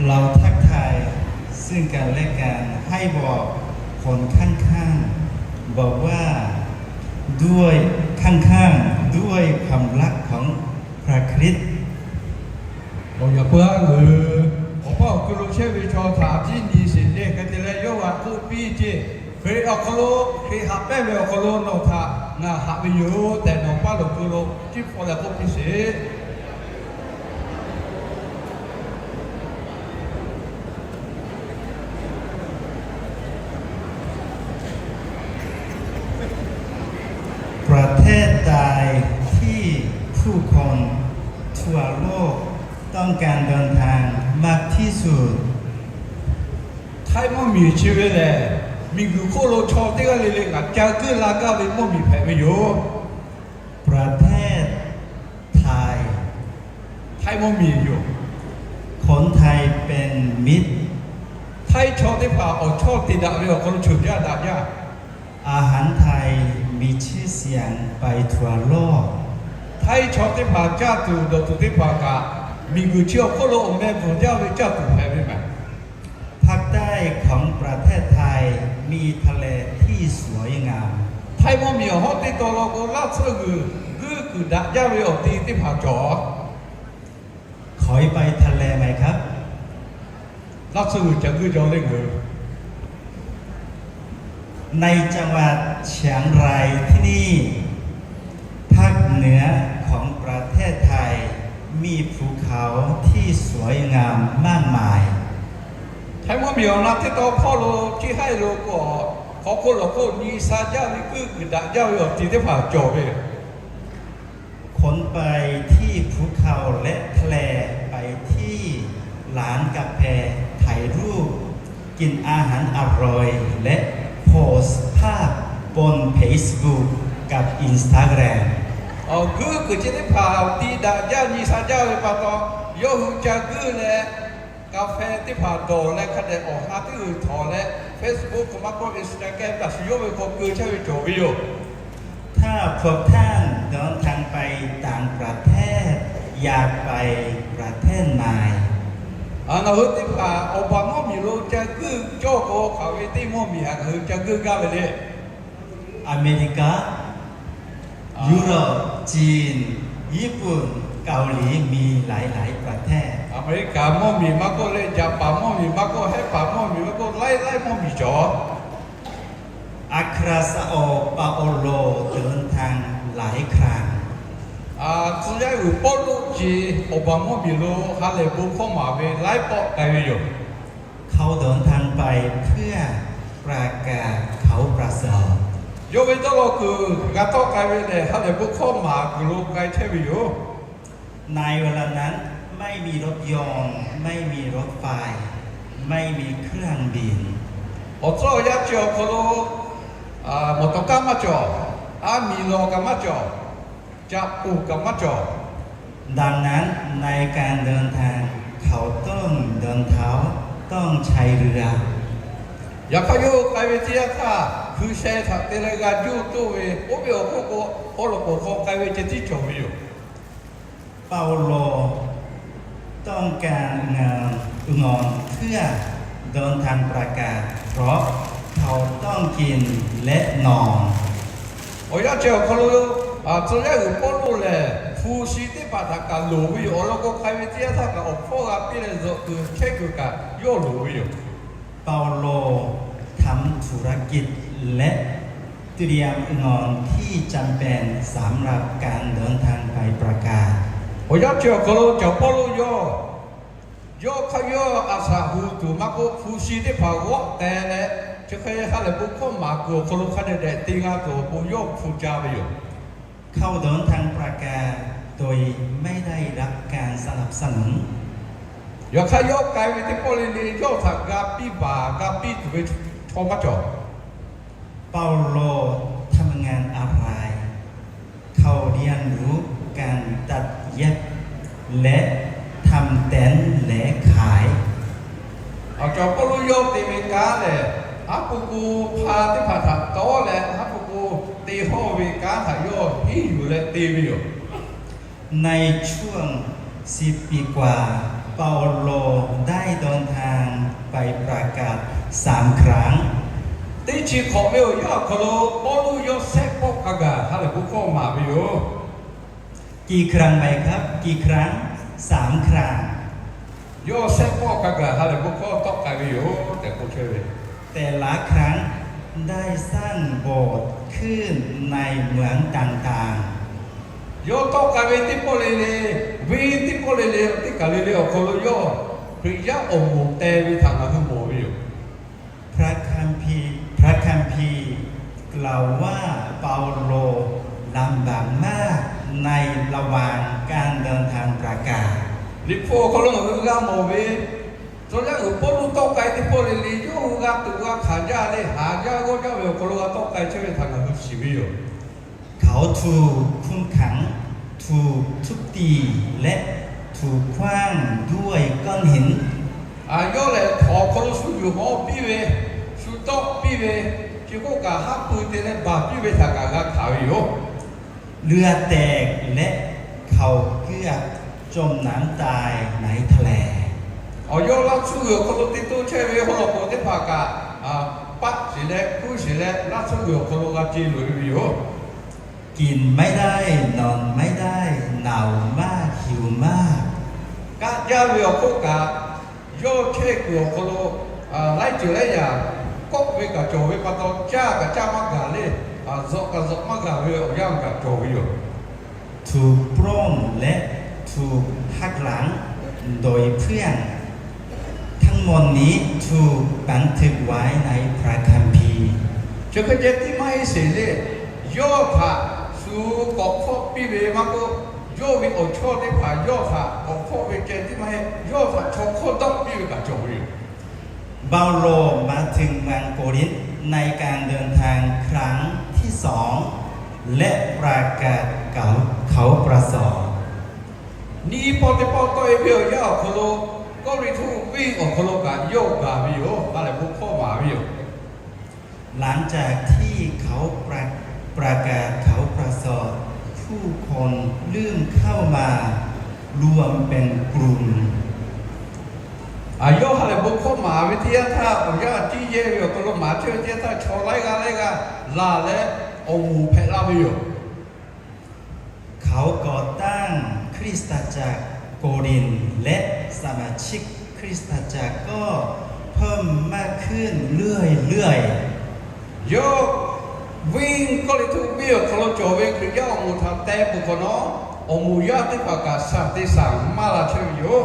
เราทักทายซึ่งกันและกัน ให้บอกคนข้างๆ บอกว่า ด้วย ข้างๆ ด้วยความรักของพระคริสต์ Awˬ yaꞈ puiˉ haˉ ngaˬ hui awˬ paˇ awˬ hkui lo chehˇ ve chaw htaꞈ a ciˉ nyi sheˍ le. Hk'e te leh, yawˇ g'a k'oˆ piˇ ceˇ, Hkriꞈ awˬ hk'aw lo, Hkriꞈ haꞈ pehnˇ ve awˬ hk'aw lo nawˬ htaꞈ ngaˬ haꞈ ve yoˬ tehꞈ, nawˬ paˇ lo hkui lo ciˉ hpaw leh k'oˆ piˇ sheˍ. ประเทศใดที่ผู้คนทั่วโลกต้องการเดินทางมากที่สุด Htaiˇ mvuhˇmiˬ chi ve lehˬ, miˬguiˬ hk'oˆ lo chaw teˇ g'aˇ le le ngaˬ ca guiˇ la gaˇ ve mvuhˇmiˬ hpehꞈ ve yoˬ. ประเทศไทย Htaiˇ mvuhˇmiˬ yoˬ. คนไทยเป็นมิตร Htaiˇ chaw teˇ hpaˍ awˬ chawˇ te daꞈ ve awˬ hk'aw lo cheuˬ jaˇ daꞈ jaˇ. อาหารไทยมีชื่อเสียงไปทั่วโลก Htaiˇ chaw teˇ hpaˍ caˇ tuˬ dawˬ tuˬ teˇ hpaˍ kaꞈ, miˬguiˬ chi awˬ hk'oˆ lo awˬ meh bvuhˬ jaˇ ve caˇ tuˬ hpehꞈ ve mehˍ. ภาคใต้ของประเทศไทยมีทะเลที่สวยงาม Htaiˇ mvuhˇmiˬ awˬ hawˉ teˇ taw law k'o, laˇ tsuhˇ g'uiˬ guiˇ kuiˬ daꞈ jaˇ ve awˬ ti teˇ hpaˍ cawˬ. เคยไปทะเลไหมครับ Laˇ tsuhˇ g'uiˬ ca guiˇ jaw le ngaˬ hui ในจังหวัดเชียงรายที่นี่ ภาคเหนือของประเทศไทย มีภูเขาที่สวยงามมากมาย Htaiˇ mvuhˇmiˬ awˬ na teˇ taw hpawˇ lo ciˇ haiˆ lo k'o, hk'aw hk'oˆ lawˬ hk'oˆ nyi sha jaˇ ve guiˇ kuiˬ daꞈ jaˇ ve awˬ ti teˇ hpaˍ cawˬ ve. ขนไปที่ภูเขาและทะเล ไปที่ร้านกาแฟ ถ่ายรูป กินอาหารอร่อย และโพสต์ภาพบนเฟซบุ๊กกับอินสตาแกรม Awˬ guiˇ kuiˬ chi teˇ hpaˍ tiꞈ daꞈ jaˇ nyi sha jaˇ ve pa taw, yawˇ hui ca guiˇ leh kaˍ fehˍ teˇ hpaˍ dawˬ leh hk'a dehꞈ awˬ ha teˇ g'uiˬ htawˍ leh, Facebook kaꞈ maˇ k'oˆ, Instagram kaꞈ shu yawˇ ve hk'aw keu chehˇ ve cawˬ ve yoˬ. ถ้าพวกท่านเดินทางไปต่างประเทศ อยากไปประเทศไหน Ngaˬ hui teˇ hpaˍ awˬ baˬ mawˇ miˬ lo ca guiˇ cawˇ k'o, hk'aˬ ve teˇ mawˇ miˬ htaꞈ ngaˬ hui ca guiˇ gaˇ ve le. อเมริกา ยุโรป จีน ญี่ปุ่น เกาหลี มีหลายๆประเทศ Aˍmeˍriˍkaˍ mawˇ miˬ maˇ k'oˆ leh, Jaˍpaˍ mawˇ miˬ maˇ k'oˆ, Hehˉ paˍ mawˇ miˬ maˇ k'oˆ, laiˉ laiˉ mawˇ miˬ cawˬ. อัครสาวกเปาโลเดินทางหลายครั้ง Tcuh yaˇ uiˍ Pawˇluˆ ce awˬ baˬ mawˇ miˬ lo ha lehˬ bon hkawˇ maˍ ve laiˉ pawˆ k'ai ve yoˬ. เขาเดินทางไปเพื่อประกาศข่าวประเสริฐ Yawˇ ve dawˇ law kuiˬ g'a tawˆ k'ai ve lehˬ, ha lehˬ bon hkawˇ maˍ kuiˬ lo k'ai chehˇ ve yoˬ. ในเวลานั้นไม่มีรถยนต์ ไม่มีรถไฟ ไม่มีเครื่องบิน Awˬ tcuhˉ awˬ yanˇ chi awˬ hk'aw lo mawˬ tawˍ kaˇ maˇ cawˬ, aˬ miˍ lawˬ kaꞈ maˇ cawˬ, caꞈ poˬ kaꞈ maˇ cawˬ. ดังนั้นในการเดินทาง เขาต้องเดินเท้า ต้องใช้เรือ Yaꞈ hk'aˇ yawˇ k'ai ve teˇ yanˇ htaˇ, hkui sheh htaꞈ te leh g'a juˇ toˆ ve, oˇ ve awˬ hk'oˆ k'o, awˬ lawn k'o hk'aw k'ai ve ceh tiˉ cawˬ ve yoˬ. เปาโลต้องการเงินเพื่อเดินทางประกาศ เพราะเขาต้องกินและนอน Awˬ yanˇ chi awˬ hk'aw lo, tcuh yaˇ uiˍ Pawˇluˆ lehˬ, hpu shi teˇ hpaˍ htaꞈ kaꞈ loˍ ve yoˬ. Awˬ lawn k'o, k'ai ve teˇ yanˇ htaˇ kaꞈ awˬ hpawˇ g'a piˇ leh, zuhꞈ kuiˬ chehˇ kuiˬ kaꞈ yawˇ loˍ ve yoˬ. เปาโลทำธุรกิจ และเตรียมเงินที่จำเป็นสำหรับการเดินทางไปประกาศ Awˬ yanˇ chi awˬ hk'aw lo, caˬ Pawˇluˆ yawˇ, yawˇ hk'aˇ yawˇ a shaꞈ hu tuˬ maˇ k'oˆ, hpu shi teˇ hpaˍ g'awˆ teh leh, chi hk'e ha lehˬ bon hkawˇ maˍ kuiˬ awˬ hk'aw lo hk'a dehꞈ dehꞈ te g'a tuˬ awˬ pon yawˇ hpu ca ve yoˬ. เขาเดินทางประกาศ โดยไม่ได้รับการสนับสนุน Yaꞈ hk'aˇ yawˇ k'ai ve teˇ pawˆ le le yawˇ htaꞈ g'a piˇ baˬ g'a piˇ tuˬ ve chaw maˇ cawˬ. เปาโลทำงานอะไร เขาเรียนรู้การตัดเย็บ และทำเต็นท์และขาย Awˬ caˬ Pawˇluˆ yawˇ te ve kanˉ lehˬ, haˉ pui k'o hpa teˇ hpaˍ htaꞈ tawˉ leh, haˉ pui k'o te hawˇ ve kanˉ htaꞈ yawˇ hiˉ yuˬ leh te ve yoˬ. ในช่วงสิบปีกว่า เปาโลได้เดินทางไปประกาศสามครั้ง Teˇ chi hk'awꞈ ve awˬ yanˇ awˬ hk'aw lo, Pawˇluˆ yawˇ shehˆ pawˆ hk'a gaˬ ha lehˬ bon hkawˇ maˍ ve yoˬ. กี่ครั้งไหมครับ กี่ครั้ง สามครั้ง Yawˇ shehˆ pawˆ hk'a gaˬ ha lehˬ bon hkawˇ tawˆ k'ai ve yoˬ tehꞈ k'oˆ chehˇ ve. แต่ละครั้งได้สร้างโบสถ์ขึ้นในเมืองต่างๆ Yawˇ tawˆ k'ai ve teˇ pawˆ le le, venˇ teˇ pawˆ le le, teˇ kaˬ le le awˬ hk'aw lo yawˇ Hkriꞈ yaˇ awˬ moˍ teh ve htaꞈ ngaˬ hui mawˬ ve yoˬ. พระคัมภีร์ พระคัมภีร์กล่าวว่าเปาโลลำบากมากในระหว่างการเดินทางประกาศ Liꞈ hpu awˬ hk'aw lo ngaˬ hui g'a mawˬ ve, tcuh yaˇ uiˍ Pawˇluˆ tawˆ k'ai teˇ pawˆ le le yawˇ hui g'a tuꞈ g'a hkanˍ jaˇ leh haˍ jaˇ g'awˇ jaˇ ve awˬ hk'aw lo g'a tawˆ k'ai chehˇ ve htaꞈ ngaˬ hui shiˍ ve yoˬ. เขาถูกคุมขัง ถูกทุบตี และถูกขว้างด้วยก้อนหิน Yawˇ lehˬ htawnˍ awˬ hk'aw lo shu yuˬ hawˉ piˇ ve, shu tawˆ piˇ ve, chi k'oˆ kaꞈ haˉ pui te leh baˬ piˇ ve htaꞈ kaꞈ g'a hkanˍ ve yoˬ. เรือแตก และเขาเกือบจมน้ำตายในทะเล Awˬ yawˇ laˇ tsuhˇ g'uiˬ awˬ hk'aw lo te toˇ chehˇ ve haw lawˬ k'oˍ teˇ hpaˍ kaꞈ, paˆ sheˍ leh kuˇ sheˍ leh laˇ tsuhˇ g'uiˬ awˬ hk'aw lo g'a ce loꞈ e ve yoˬ. กินไม่ได้ นอนไม่ได้ หนาวมาก หิวมาก Kaˆ jaˇ ve awˬ hk'oˆ kaꞈ, yawˇ chehˇ kuiˬ awˬ hk'aw lo laiˉ ceuˬ laiˉ yaꞈ kawˆ ve kaꞈ cawˬ ve pa taw, caˇ kaꞈ caˇ maˇ gaˬ le, zawꞈ kaꞈ zawꞈ maˇ gaˬ ve awˬ yanˇ kaꞈ cawˬ ve yoˬ. ถูกปล้น และถูกหักหลังโดยเพื่อน ทั้งหมดนี้ถูกบันทึกไว้ในพระคัมภีร์ Chi hk'e ceh tiˉ maˇ heˆ sheˍ le, yawˇ htaꞈ shu K'awꞈ hkawˆ piˇ ve maˇ k'oˆ, yawˇ ve awˬ chawˇ teˇ hpaˍ yawˇ htaꞈ k'awꞈ hkawˆ ve ceh tiˉ maˇ heˆ, yawˇ htaꞈ chaw hkawˇ dawˆ piˇ ve kaꞈ cawˬ ve yoˬ. เปาโลมาถึงเมืองโครินธ์ในการเดินทางครั้งที่สอง และประกาศเขา เขาประสงค์ Nyiˇ pawˆ teˇ pawˆ tawˆ e ve awˬ yanˇ awˬ hk'aw lo, Kawˇrenˍhtuˆ venˇ awˬ hk'aw lo kaꞈ yawˇ gaˬ ve yoˬ. Ha lehˬ bon hkawˇ maˍ ve yoˬ. หลังจากที่เขาประ ประกาศเขาประสงค์ ผู้คนเริ่มเข้ามา รวมเป็นกลุ่ม Yawˇ ha lehˬ bon hkawˇ maˍ ve teˇ yanˇ htaˇ, awˬ yanˇ tiˉ yehˇ ve awˬ hk'aw lo maˍ chehˇ ve teˇ yanˇ htaˇ, chaw laiˉ g'aˇ laiˉ g'aˇ laˬ leh awˬ moˍ hpehꞈ laˇ ve yoˬ. เขาก่อตั้งคริสตจักรโกรินธ์ และสมาชิกคริสตจักรก็เพิ่มมากขึ้นเรื่อยๆ Yawˇ venˇ Kawˇrenˍhtuˆ venˇ awˬ hk'aw lo cawˬ ve Hkriꞈ yaˇ awˬ moˍ htaꞈ teh peuˬ hk'awꞈ nawˉ, awˬ moˍ yaˇ teˇ hpaˍ kaꞈ shaˍ te shaˍ maˇ la chehˇ ve yoˬ.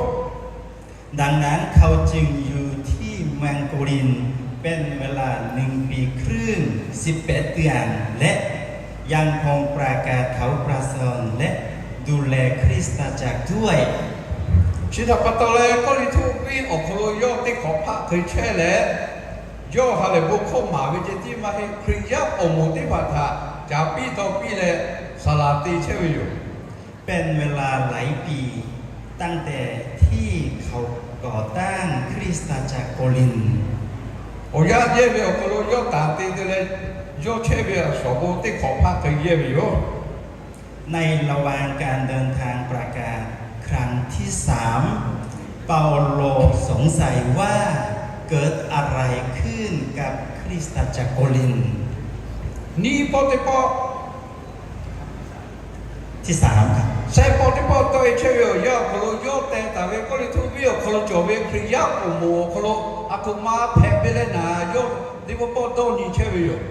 ดังนั้นเขาจึงอยู่ที่เมืองโกรินธ์ เป็นเวลาหนึ่งปีครึ่ง สิบแปดเดือน และยังคงประกาศข่าวประเสริฐและดูแลคริสตจักรด้วย Chi htaꞈ pa taw leh, Kawˇrenˍhtuˆ venˇ awˬ hk'aw lo yawˇ teˇ hk'awꞈ hpaˆ hk'e chehˇ leh, yawˇ ha lehˬ bon hkawˇ maˍ ve ceh tiˉ maˇ heˆ, Hkriꞈ yaˇ awˬ moˍ teˇ hpaˍ htaꞈ caˍ piˇ taw piˇ leh, saˍ laˍ te chehˇ ve yoˬ. เป็นเวลาหลายปี ตั้งแต่ที่เขาก่อตั้งคริสตจักรโกรินธ์ Awˬ yanˇ yehˇ ve awˬ hk'aw lo yawˇ tanˍ te te leh, yawˇ chehˇ ve awˬ shawˍ bon teˇ hk'awꞈ hpaˆ hk'e yehˇ ve yoˬ. ในระหว่างการเดินทางประกาศครั้งที่สาม เปาโลสงสัยว่าเกิดอะไรขึ้นกับคริสตจักรโกรินธ์ Nyiˇ pawˆ teˇ pawˆ Sehˉ pawˆ teˇ pawˆ tawˆ e chehˇ ve awˬ yanˇ awˬ hk'aw lo, yawˇ teh taˍ ve Kawˇrenˍhtuˆ venˇ awˬ hk'aw lo cawˬ ve Hkriꞈ yaˇ awˬ moˍ awˬ hk'aw lo, aˬ htoꞈ ma hpehꞈ ve leh naˍ, yawˇ teˇ pawˆ pawˆ dawˇ nyi chehˇ ve yoˬ.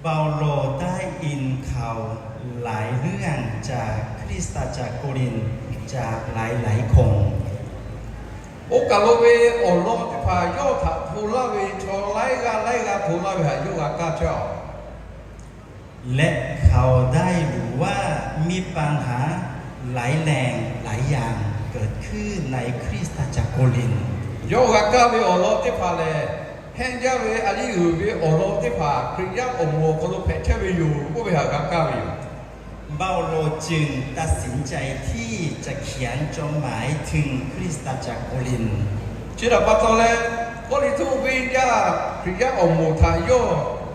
เปาโลได้ยินข่าวหลายเรื่องจากคริสตจักรโกรินธ์ จากหลายๆคน Oˇ kaˬ lo ve awˬ lawn teˇ hpaˍ yawˇ htaꞈ hto laˇ ve chaw laiˉ g'aˇ laiˉ g'aˇ hto laˇ ve htaꞈ yawˇ g'a kaˇ chehˇ a และเขาได้รู้ว่ามีปัญหาร้ายแรงหลายอย่างเกิดขึ้นในคริสตจักรโกรินธ์ Yawˇ g'a kaˇ ve awˬ lawn teˇ hpaˍ lehˬ, hehnˇ jaˇ ve a yiˇ uiˍ ve awˬ lawn teˇ hpaˍ Hkriꞈ yaˇ awˬ moˍ awˬ hk'aw lo hpehꞈ chehˇ ve yoˬ k'oˆ ve htaꞈ g'a kaˇ ve yoˬ. เปาโลจึงตัดสินใจที่จะเขียนจดหมายถึงคริสตจักรโกรินธ์ Chi htaꞈ pa taw leh, Kawˇrenˍhtuˆ venˇ yaˇ Hkriꞈ yaˇ awˬ moˍ htaꞈ yawˇ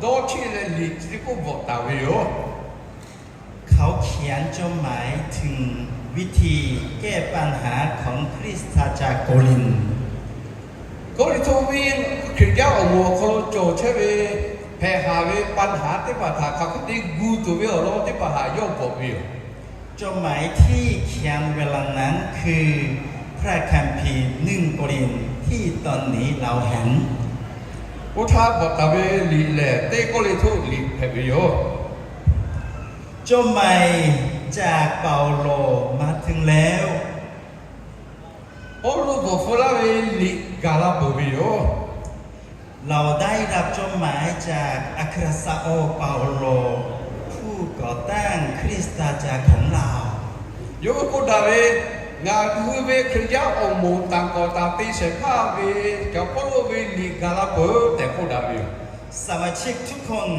dawˇ cheˆ leh liꞈ chi teˇ k'oˆ bvuhꞈ taˍ ve yoˬ. เขาเขียนจดหมายถึงวิธีแก้ปัญหาของคริสตจักรโกรินธ์ Kawˇrenˍhtuˆ venˇ Hkriꞈ yaˇ awˬ moˍ awˬ hk'aw lo cawˬ chehˇ ve hpehꞈ haˍ ve ปัญหา teˇ hpaˍ htaꞈ hk'aˬ hk'e te gu tuˬ ve awˬ lawn teˇ hpaˍ htaꞈ yawˇ bvuhꞈ ve yoˬ. จดหมายที่เขียนเวลานั้นคือ พระคัมภีร์หนึ่งโกรินธ์ที่ตอนนี้เราเห็น Oˇ htaˇ bvuhꞈ taˍ ve liꞈ lehˬ, Teˇ Kawˇrenˍhtuˆ liꞈ hpehꞈ ve yoˬ. จดหมายจากเปาโลมาถึงแล้ว Pawˇluꞈ bvuhꞈ hpfuh laˇ ve liꞈ gaˬ la peuˬ ve yoˬ. เราได้รับจดหมายจากอัครสาวกเปาโล ผู้ก่อตั้งคริสตจักรของเรา Yawˇ hui k'oˆ daꞈ ve, ngaˬ hui ve Hkriꞈ yaˇ awˬ moˍ tanˬ kawˍ tanˬ te shehˍ hpaˇ ve cawˬ Pawˇluꞈ ve liꞈ gaˬ la peuˬ tehꞈ k'oˆ daꞈ ve yoˬ. สมาชิกทุกคน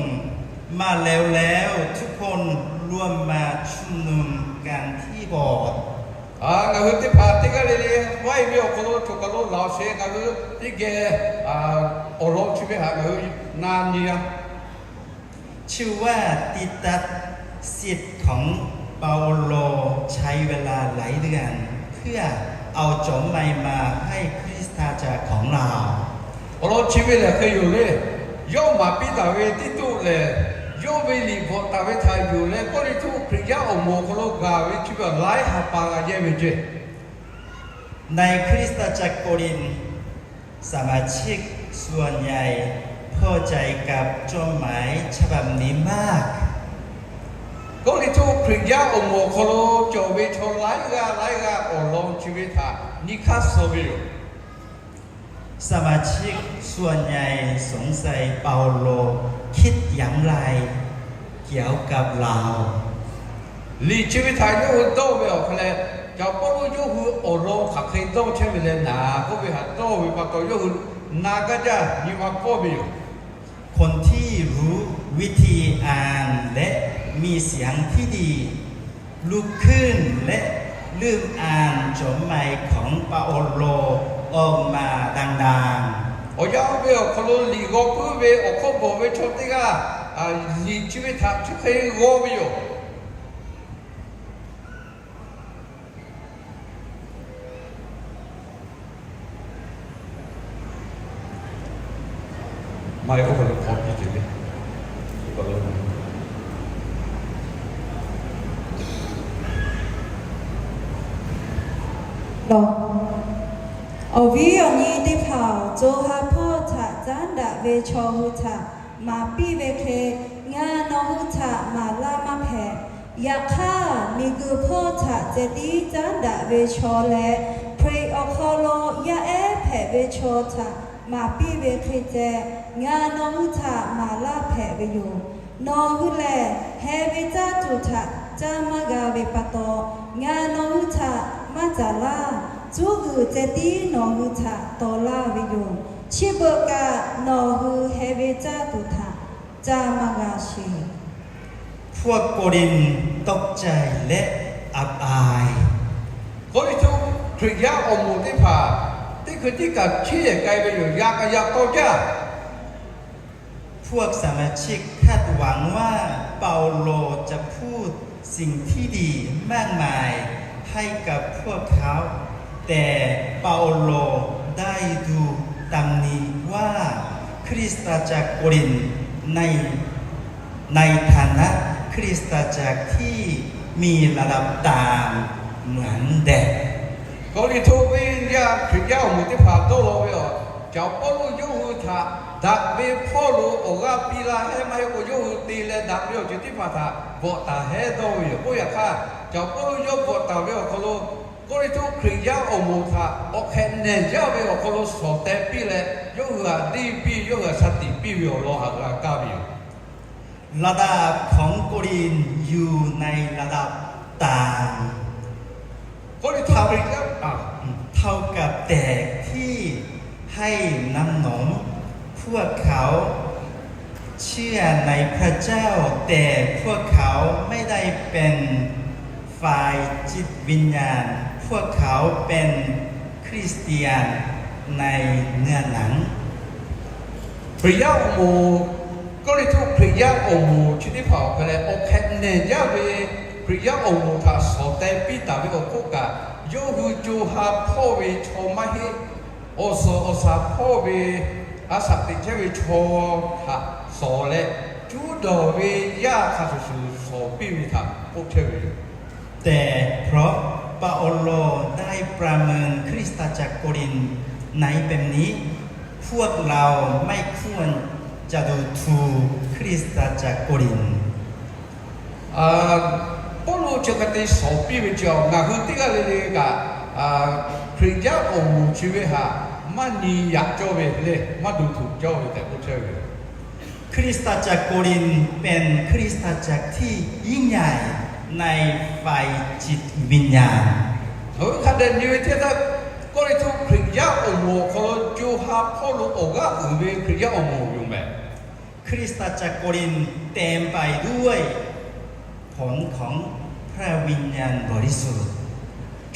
มาแล้ว แล้วทุกคนร่วมมาชุมนุมกันที่โบสถ์ Ngaˬ hui teˇ hpaˍ teˇ g'aˇ le le maˇ heˆ ve awˬ hk'aw lo choˬ kaˬ lo laˬ awˬ sheˍ ngaˬ hui teˇ geh awˬ lawn chi ve htaꞈ ngaˬ hui na nyi a. ชื่อว่าติตัส ศิษย์ของเปาโล ใช้เวลาหลายเดือน เพื่อเอาจดหมายมาให้คริสตจักรของเรา Awˬ lawn chi ve lehˬ hk'e yoˬ le. Yawˇ maˍ piˇ taˍ ve Tiˇtuˆ lehˬ, yawˇ ve liꞈ bvuhꞈ taˍ ve htaꞈ yuˬ leh Kawˇrenˍhtuˆ Hkriꞈ yaˇ awˬ moˍ awˬ hk'aw lo gaˬ ve chi ve laiˉ ha pa g'a yehˇ ve ceˇ. ในคริสตจักรโกรินธ์ สมาชิกส่วนใหญ่พอใจกับจดหมายฉบับนี้มาก Kawˇrenˍhtuˆ Hkriꞈ yaˇ awˬ moˍ awˬ hk'aw lo cawˬ ve chaw laiˉ g'aˇ laiˉ g'aˇ awˬ lawn chi ve htaꞈ nyi hk'aˇ suh ve yoˬ. สมาชิกส่วนใหญ่สงสัยเปาโลคิดอย่างไรเกี่ยวกับเรา Liꞈ chi ve htaꞈ yawˇ hui dawˇ ve awˬ hk'aw leh, Caˍ Pawˇluˆ yawˇ hui awˬ lawn hk'aˬ hk'e dawˇ chehˇ ve leh naˍ k'oˆ ve htaꞈ dawˇ ve pa taw, yawˇ hui na gaˇ jaˇ nyi ma kawˇ ve yoˬ. คนที่รู้วิธีอ่านและมีเสียงที่ดี ลุกขึ้นและเริ่มอ่านจดหมายของเปาโลออกมาดังๆ Awˬ yanˇ ve awˬ hk'aw lo liꞈ g'aw puiˉ ve awˬ hk'aw bawˬ ve chaw teˇ g'aˇ, liꞈ chi ve htaꞈ chi hk'e g'aw ve yoˬ. Awˬ viˉ awˬ nyi teˇ hpaˍ-oˬ, co ha hpawˇ htaꞈ caˉ daꞈ ve chaw hui htaꞈ maˍ piˇ ve hk'e, ngaˬ nawˬ hui htaꞈ maˍ laˇ maˇ hpehꞈ. Yaꞈ hk'aˇ, miˬguiˬ hpawˇ htaꞈ ceh tiˉ caˉ daꞈ ve chaw leh, Hkriꞈ awˬ hk'aw lo yaˇ ehˉ hpehꞈ ve chaw htaꞈ maˍ piˇ ve hk'e ceh, ngaˬ nawˬ hui htaꞈ maˍ laˇ hpehꞈ ve yoˬ. Nawˬ hui lehˬ, heh ve caˇ tuˬ htaꞈ caˇ maˇ g'a ve pa taw, ngaˬ nawˬ hui htaꞈ maˇ caˍ laˇ. Cuˇ g'uiˬ ceh tiˉ nawˬ hui htaꞈ taw laˇ ve yoˬ. Chi beuꞈ kaꞈ nawˬ hui heh ve caˇ tuˬ htaꞈ caˇ maˇ g'a sheˍ. พวกโกรินทร์ตกใจและอับอาย Kawˇrenˍhtuˆ Hkriꞈ yaˇ awˬ moˍ teˇ hpaˍ teˇ hkui tiˉ kaꞈ chiˇ yehˬ k'ai ve yoˬ. Yaꞈ kaꞈ yaꞈ taw jaˇ. พวกสมาชิกคาดหวังว่าเปาโลจะพูดสิ่งที่ดีมากมายให้กับพวกเขา แต่เปาโลได้ดูตำหนิว่าคริสตจักรโกรินธ์ใน ในฐานะคริสตจักรที่มีระดับต่างเหมือนแดด Kawˇrenˍhtuˆ venˇ yaˇ Hkriꞈ yaˇ awˬ moˍ teˇ hpaˍ dawˇ law ve awˬ, Caˍ Pawˇluˆ yawˇ hui htaꞈ daꞈ ve hpawˇ lo awˬ g'aˇ piˇ laˇ hehˉ maˇ heˆ k'o, yawˇ hui te leh daꞈ ve awˬ ceuˬ teˇ hpaˍ htaꞈ bvuhꞈ taˍ hehˉ dawˇ ve yoˬ. Oˇ yaꞈ hk'aˇ, Caˍ Pawˇluˆ yawˇ bvuhꞈ taˍ ve awˬ hk'aw lo, Kawˇrenˍhtuˆ Hkriꞈ yaˇ awˬ moˍ htaꞈ awˬ hk'ehꞈ nehˬ jaˇ ve awˬ hk'aw lo shawˍ teh piˇ leh, yawˇ hui htaꞈ deˇ piˇ, yawˇ hui htaꞈ shaˍ tiꞈ piˇ ve awˬ lawn htaꞈ g'a kaˇ ve yoˬ. ระดับของโกรินธ์อยู่ในระดับต่าง Kawˇrenˍhtuˆ Hkriꞈ yaˇ เท่ากับแดดที่ให้น้ำนม พวกเขาเชื่อในพระเจ้า แต่พวกเขาไม่ได้เป็นฝ่ายจิตวิญญาณ พวกเขาเป็นคริสเตียนในเนื้อหนัง Hkriꞈ yaˇ awˬ moˍ, Kawˇrenˍhtuˆ Hkriꞈ yaˇ awˬ moˍ chi teˇ hpaˍ awˬ hk'aw leh awˬ hk'ehꞈ nehˬ jaˇ ve Hkriꞈ yaˇ awˬ moˍ htaꞈ shawˍ teh piˇ taˍ ve awˬ hk'oˆ kaꞈ, yawˇ hui co ha hpawˇ ve chaw maˇ heˆ. Awˬ suhˍ awˬ shaˍ hpawˇ ve, a shaꞈ teꞈ chehˇ ve chaw htaꞈ shawˍ leh, cuˉ dawˬ ve yaˇ hk'a shuˍ shuˍ shawˍ piˇ ve htaꞈ k'oˆ chehˇ ve yoˬ. แต่เพราะเปาโลได้ประเมินคริสตจักรโกรินธ์ในแบบนี้ พวกเราไม่ควรจะดูถูกคริสตจักรโกรินธ์ Pawˇluˆ chi hk'e te shawˍ piˇ ve chi awˬ, ngaˬ hui teˇ g'aˇ le le kaꞈ, Hkriꞈ yaˇ awˬ moˍ chi ve htaꞈ maˇ nyi yaꞈ cawˇ ve le, maˇ duˬ tuˬ cawˇ ve tehꞈ k'oˆ chehˇ ve yoˬ. คริสตจักรโกรินธ์เป็นคริสตจักรที่ยิ่งใหญ่ในฝ่ายจิตวิญญาณ Oˇ ve hk'a dehꞈ nyi ve teˇ htaˇ, Kawˇrenˍhtuˆ Hkriꞈ yaˇ awˬ moˍ awˬ hk'aw lo co ha hpawˇ lo awˬ g'aˇ uiˍ ve Hkriꞈ yaˇ awˬ moˍ yoˬ meh. คริสตจักรโกรินธ์เต็มไปด้วยผลของพระวิญญาณบริสุทธิ์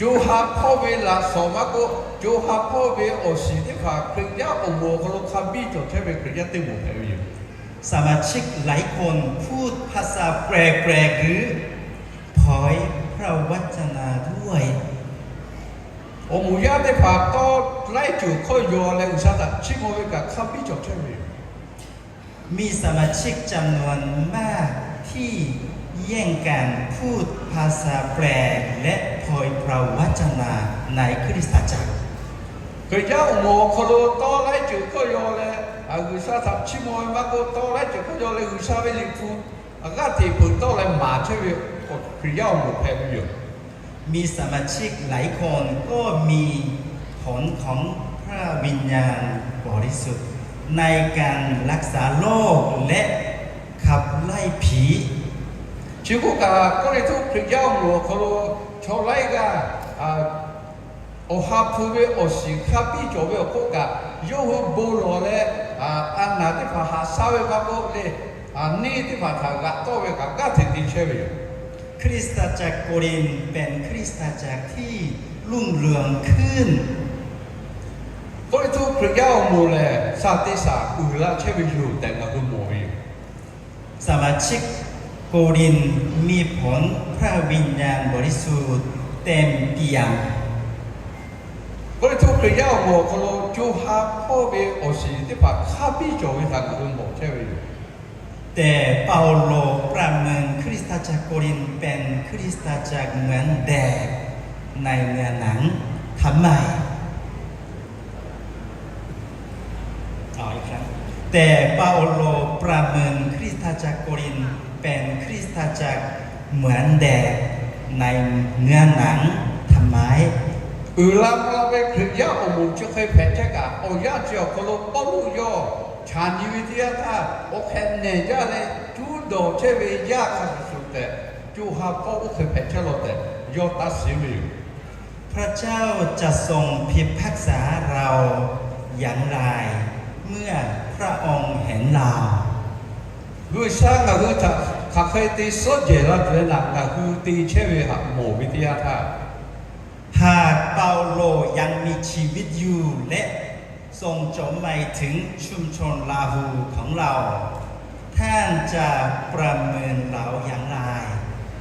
Co ha hpawˇ ve laꞈ shawˍ maˇ k'oˆ, co ha hpawˇ ve awˬ shiˍ teˇ hpaˍ Hkriꞈ yaˇ awˬ moˍ awˬ hk'aw lo hk'a biˇ cawˬ chehˇ ve Hkriꞈ yaˇ teˇ moˍ hpehꞈ ve yoˬ. สมาชิกหลายคนพูดภาษาแปลกๆ หรือเผยพระวจนะด้วย Awˬ moˍ yaˇ teˇ hpaˍ tawˇ laiˉ ceuˬ hkawˇ yaw leh G'uiˬsha htaꞈ chiˇ mvuh ve kaꞈ hk'a biˇ cawˬ chehˇ ve yoˬ. มีสมาชิกจำนวนมากที่แย่งกันพูดภาษาแปลกและเผยพระวจนะ Hkriꞈ yaˇ awˬ moˍ awˬ hk'aw lo tawˇ laiˉ ceuˬ hkawˇ yaw leh, G'uiˬsha htaꞈ chiˇ mvuh ve maˇ k'oˆ, tawˇ laiˉ ceuˬ hkawˇ yaw leh G'uiˬsha ve Liꞈ hpu g'aˇ hteꞈ peuˬ tawˆ leh maˍ chehˇ ve Hkriꞈ yaˇ awˬ moˍ hpehꞈ ve yoˬ. มีสมาชิกหลายคนก็มีผลของพระวิญญาณบริสุทธิ์ในการรักษาโรคและขับไล่ผี Chi k'oˆ kaꞈ, Kawˇrenˍhtuˆ Hkriꞈ yaˇ awˬ moˍ awˬ hk'aw lo chaw laiˉ g'aˇ awˬ ha hpu ve awˬ shiˍ hk'a biˇ cawˬ ve awˬ hk'oˆ kaꞈ, yawˇ hui bon lawˬ leh, a naˍ teˇ hpaˍ haꞈ shaˉ ve maˇ k'oˆ le, neˇ teˇ hpaˍ htaꞈ g'aꞈ tawˆ ve kaꞈ g'aˇ hteꞈ te chehˇ ve yoˬ. คริสตจักรโกรินธ์เป็นคริสตจักรที่รุ่งเรืองขึ้น Kawˇrenˍhtuˆ Hkriꞈ yaˇ awˬ moˍ lehˬ, saˍ teˇ saˍ uiˍ la chehˇ ve yoˬ tehꞈ ngaˬ hui mawˬ ve yoˬ. สมาชิกโกรินธ์มีผลพระวิญญาณบริสุทธิ์เต็มเปี่ยม Kawˇrenˍhtuˆ Hkriꞈ yaˇ awˬ moˍ awˬ hk'aw lo co ha hpawˇ ve awˬ shiˍ teˇ hpaˍ hk'a biˇ cawˬ ve htaꞈ ngaˬ hui mawˬ chehˇ ve yoˬ. แต่เปาโลประเมินคริสตจักรโกรินธ์เป็นคริสตจักรเหมือนแดดในเนื้อหนัง ทำไม เอาอีกครั้ง แต่เปาโลประเมินคริสตจักรโกรินธ์เป็นคริสตจักรเหมือนแดดในเนื้อหนัง ทำไม Uiˍ la mvuh la ve Hkriꞈ yaˇ awˬ moˍ chi hk'e hpehꞈ chehˇ kaꞈ, awˬ yanˇ chi awˬ hk'aw lo Pawˇluꞈ yawˇ chaꞈ nyi ve teˇ yanˇ htaˇ, awˬ hk'ehꞈ nehˬ jaˇ leh cuˉ dawˬ chehˇ ve yaˇ hk'a shuˍ shuˍ tehꞈ, co ha hpawˇ oˇ hk'e hpehꞈ chehˇ law tehꞈ yawˇ taˇ shiˍ ve yoˬ. พระเจ้าจะทรงพิพากษาเราอย่างไร เมื่อพระองค์เห็นเรา G'uiˬsha ngaˬ hui htaꞈ hk'aˬ hk'e te suhˉ jehˬ la tuˬ ve htaꞈ ngaˬ hui te chehˇ ve htaꞈ mawˬ ve teˇ yanˇ htaˇ, หากเปาโลยังมีชีวิตอยู่และทรงจดหมายถึงชุมชนลาหูของเรา ท่านจะประเมินเราอย่างไร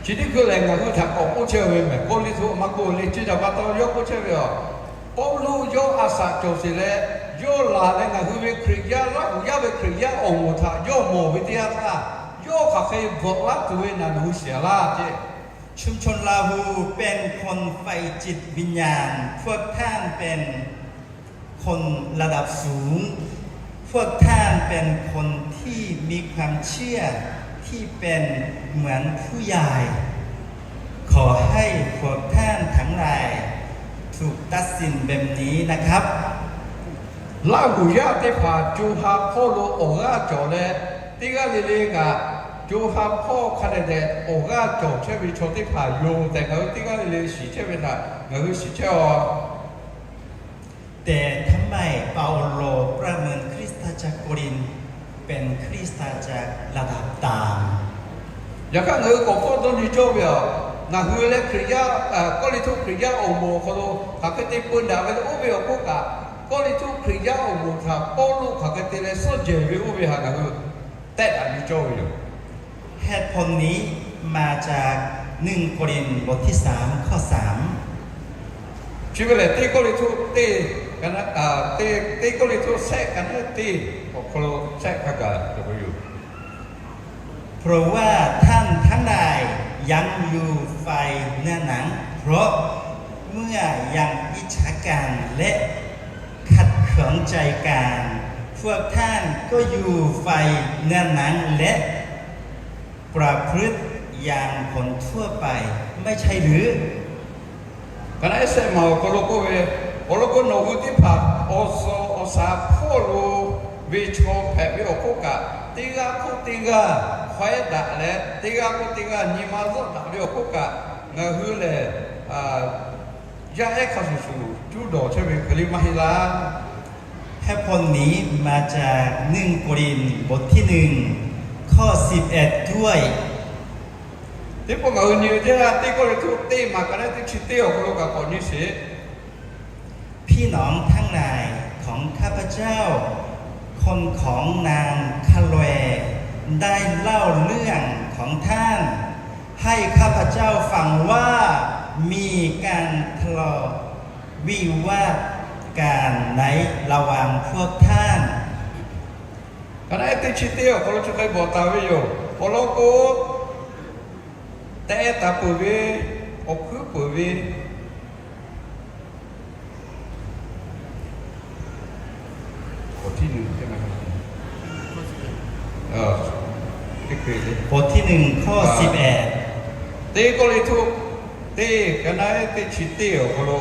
Chi teˇ hkui lehˬ ngaˬ hui htaꞈ k'awꞈ k'oˆ chehˇ ve mehˬ, Kawˇrenˍhtuˆ maˇ k'oˆ le, chi htaꞈ pa taw yawˇ k'oˆ chehˇ ve yoˬ. Pawˇluꞈ yawˇ a shaꞈ cawˬ sheˍ leh, yawˇ laˬ leh ngaˬ hui ve Hkriꞈ yaˇ, Laˇhuˍ yaˇ ve Hkriꞈ yaˇ awˬ moˍ htaꞈ yawˇ mawˬ ve teˇ yanˇ htaˇ, yawˇ hk'aˬ hk'e bvuhꞈ laˇ tuˬ ve naˬ nawˬ hui shiˍ laˇ ceˇ. ชุมชนลาหูเป็นคนฝ่ายจิตวิญญาณ พวกท่านเป็นคนระดับสูง พวกท่านเป็นคนที่มีความเชื่อที่เป็นเหมือนผู้ใหญ่ ขอให้พวกท่านทั้งหลายถูกตัดสินแบบนี้นะครับ Laˇhuˍ yaˇ teˇ hpaˍ co ha hpawˇ lo awˬ g'aˇ cawˬ leh, teˇ g'aˇ le le kaꞈ co ha hpawˇ hk'a dehꞈ dehꞈ awˬ g'aˇ cawˬ chehˇ ve chaw teˇ hpaˍ yoˬ tehꞈ ngaˬ hui teˇ g'aˇ le le shiˍ chehˇ ve htaꞈ ngaˬ hui shiˍ chehˇ a. แต่ทำไมเปาโลประเมินคริสตจักรโกรินธ์เป็นคริสตจักรเหมือนแดดในเนื้อหนัง Yaꞈ hk'aˇ ngaˬ hui k'awꞈ hpawˇ dawˇ nyi cawˇ ve yoˬ. Ngaˬ hui leh Hkriꞈ yaˇ, Kawˇrenˍhtuˆ Hkriꞈ yaˇ awˬ moˍ awˬ hk'aw lo hk'aˬ hk'e te peu daꞈ ve leh oˇ ve awˬ hk'oˆ kaꞈ, Kawˇrenˍhtuˆ Hkriꞈ yaˇ awˬ moˍ htaꞈ Pawˇluꞈ hk'aˬ hk'e te leh suhˉ jehˬ ve oˇ ve htaꞈ ngaˬ hui tehˆ daꞈ nyi cawˇ ve yoˬ. เหตุผลนี้มาจากหนึ่งโกรินธ์บทที่สามข้อสาม Chi ve lehˬ, Teˇ Kawˇrenˍhtuˆ teˇ, teˇ Kawˇrenˍhtuˆ shehˆ ka naˉ teˇ awˬ hk'aw lo shehˆ hk'a gaˬ cawˬ ve yoˬ. เพราะว่าท่านทั้งหลายยังอยู่ฝ่ายเนื้อหนัง เพราะเมื่อยังอิจฉากันและขัดเคืองใจกัน พวกท่านก็อยู่ฝ่ายเนื้อหนังและประพฤติอย่างคนทั่วไป ไม่ใช่หรือ Ka naˉ ehˉ shehˆ ma awˬ hk'aw lo k'oˆ ve, awˬ lawn k'o nawˬ hui teˇ hpaˍ awˬ suhˍ awˬ shaˍ hpawˇ lo ve chaw hpehꞈ ve awˬ hk'oˆ kaꞈ, teˇ g'aˇ hk'oˆ teˇ g'aˇ hk'awehˉ daꞈ leh, teˇ g'aˇ hk'oˆ teˇ g'aˇ nyi ma zuhˆ daꞈ ve awˬ hk'oˆ kaꞈ, ngaˬ hui lehˬ yaˇ ehˉ hk'a shuˍ shuˍ cuˉ dawˬ chehˇ ve hk'e le maˇ heˆ laˇ. เหตุผลนี้มาจากหนึ่งโกรินธ์บทที่หนึ่งข้อสิบเอ็ดด้วย Teˇ pawˆ ngaˬ hui nyi ve teˇ g'aˇ Teˇ Kawˇrenˍhtuˆ teˇ maˬ ka naˉ ehˉ teˇ chi teˇ awˬ hk'aw lo kaꞈ k'awꞈ nyi sheˍ. พี่น้องทั้งหลายของข้าพเจ้า คนของนางคาเลย์ได้เล่าเรื่องของท่าน ให้ข้าพเจ้าฟังว่ามีการทะเลาะวิวาทกันในระหว่างพวกท่าน Ka naˉ ehˉ teˇ chi teˇ awˬ hk'aw lo chi hk'e bawˬ taˍ ve yoˬ. Awˬ lawn k'o, tehꞈ taˍ peuˬ ve, awˬ hkuiˉ peuˬ ve, บทที่หนึ่งข้อสิบเอ็ด Teˇ Kawˇrenˍhtuˆ teˇ ka naˉ ehˉ teˇ chi teˇ awˬ hk'aw lo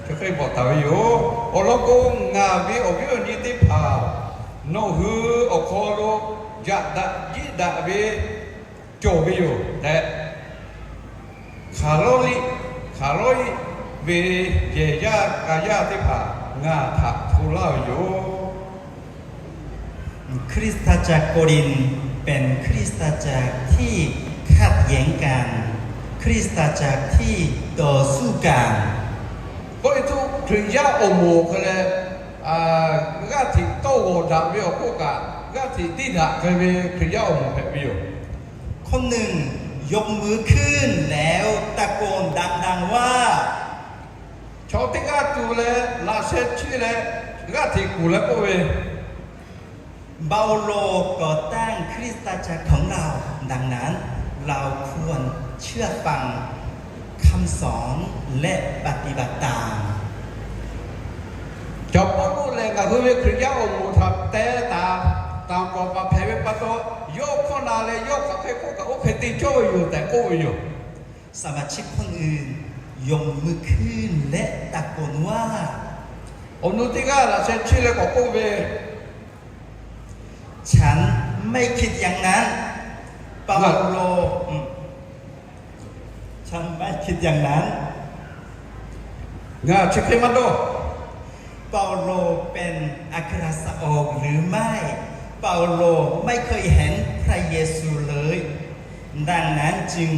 chi hk'e bawˬ taˍ ve yoˬ. Awˬ lawn k'o, ngaˬ ve awˬ viˉ awˬ nyi teˇ hpaˍ, nawˬ hui awˬ hk'aw lo yaꞈ daꞈ jiˆ daꞈ ve cawˬ ve yoˬ tehꞈ, hk'aˬ lawˉ liˇ hk'aˬ lawˉ iˆ ve yehˬ yaˇ ka yaˇ teˇ hpaˍ ngaˬ htaꞈ hto laˇ ve yoˬ. คริสตจักรโกรินธ์เป็นคริสตจักรที่ขัดแย้งกัน คริสตจักรที่ต่อสู้กัน Kawˆ ve htuˇ Hkriꞈ yaˇ awˬ moˍ hk'e leh, g'aˇ hteꞈ tawˇ g'awˬ daꞈ ve awˬ hk'oˆ kaꞈ, g'aˇ hteꞈ tiˇ daꞈ hk'e ve Hkriꞈ yaˇ awˬ moˍ hpehꞈ ve yoˬ. คนหนึ่งยกมือขึ้นแล้วตะโกนดังๆว่า Chaw teˇ g'aˇ tuˬ leh laꞈ sheh chiˇ leh g'aˇ hteꞈ kuˬ leh k'oˆ ve, เปาโลก่อตั้งคริสตจักรของเรา ดังนั้นเราควรเชื่อฟังคำสอนและปฏิบัติตาม Chaw Pawˇluꞈ lehˬ ngaˬ hui ve Hkriꞈ yaˇ awˬ moˍ htaꞈ te taˍ, taˍ kawꞈ paˍ hpehꞈ ve pa taw, yawˇ hkawˇ na leh yawˇ hk'aˬ hk'e k'oˆ kaꞈ oˇ hk'e te cawˇ ve yoˬ tehꞈ k'oˆ ve yoˬ. สมาชิกคนอื่นยกมือขึ้นและตะโกนว่า Awˬ nu teˇ g'aˇ laꞈ sheh chiˇ leh k'awꞈ k'oˆ ve, ฉันไม่คิดอย่างนั้น เปาโล อืม ฉันไม่คิดอย่างนั้น Ngaˬ chi hk'e maˇ dawˇ. เปาโลเป็นอัครสาวกหรือไม่ เปาโลไม่เคยเห็นพระเยซูเลย ดังนั้นจึง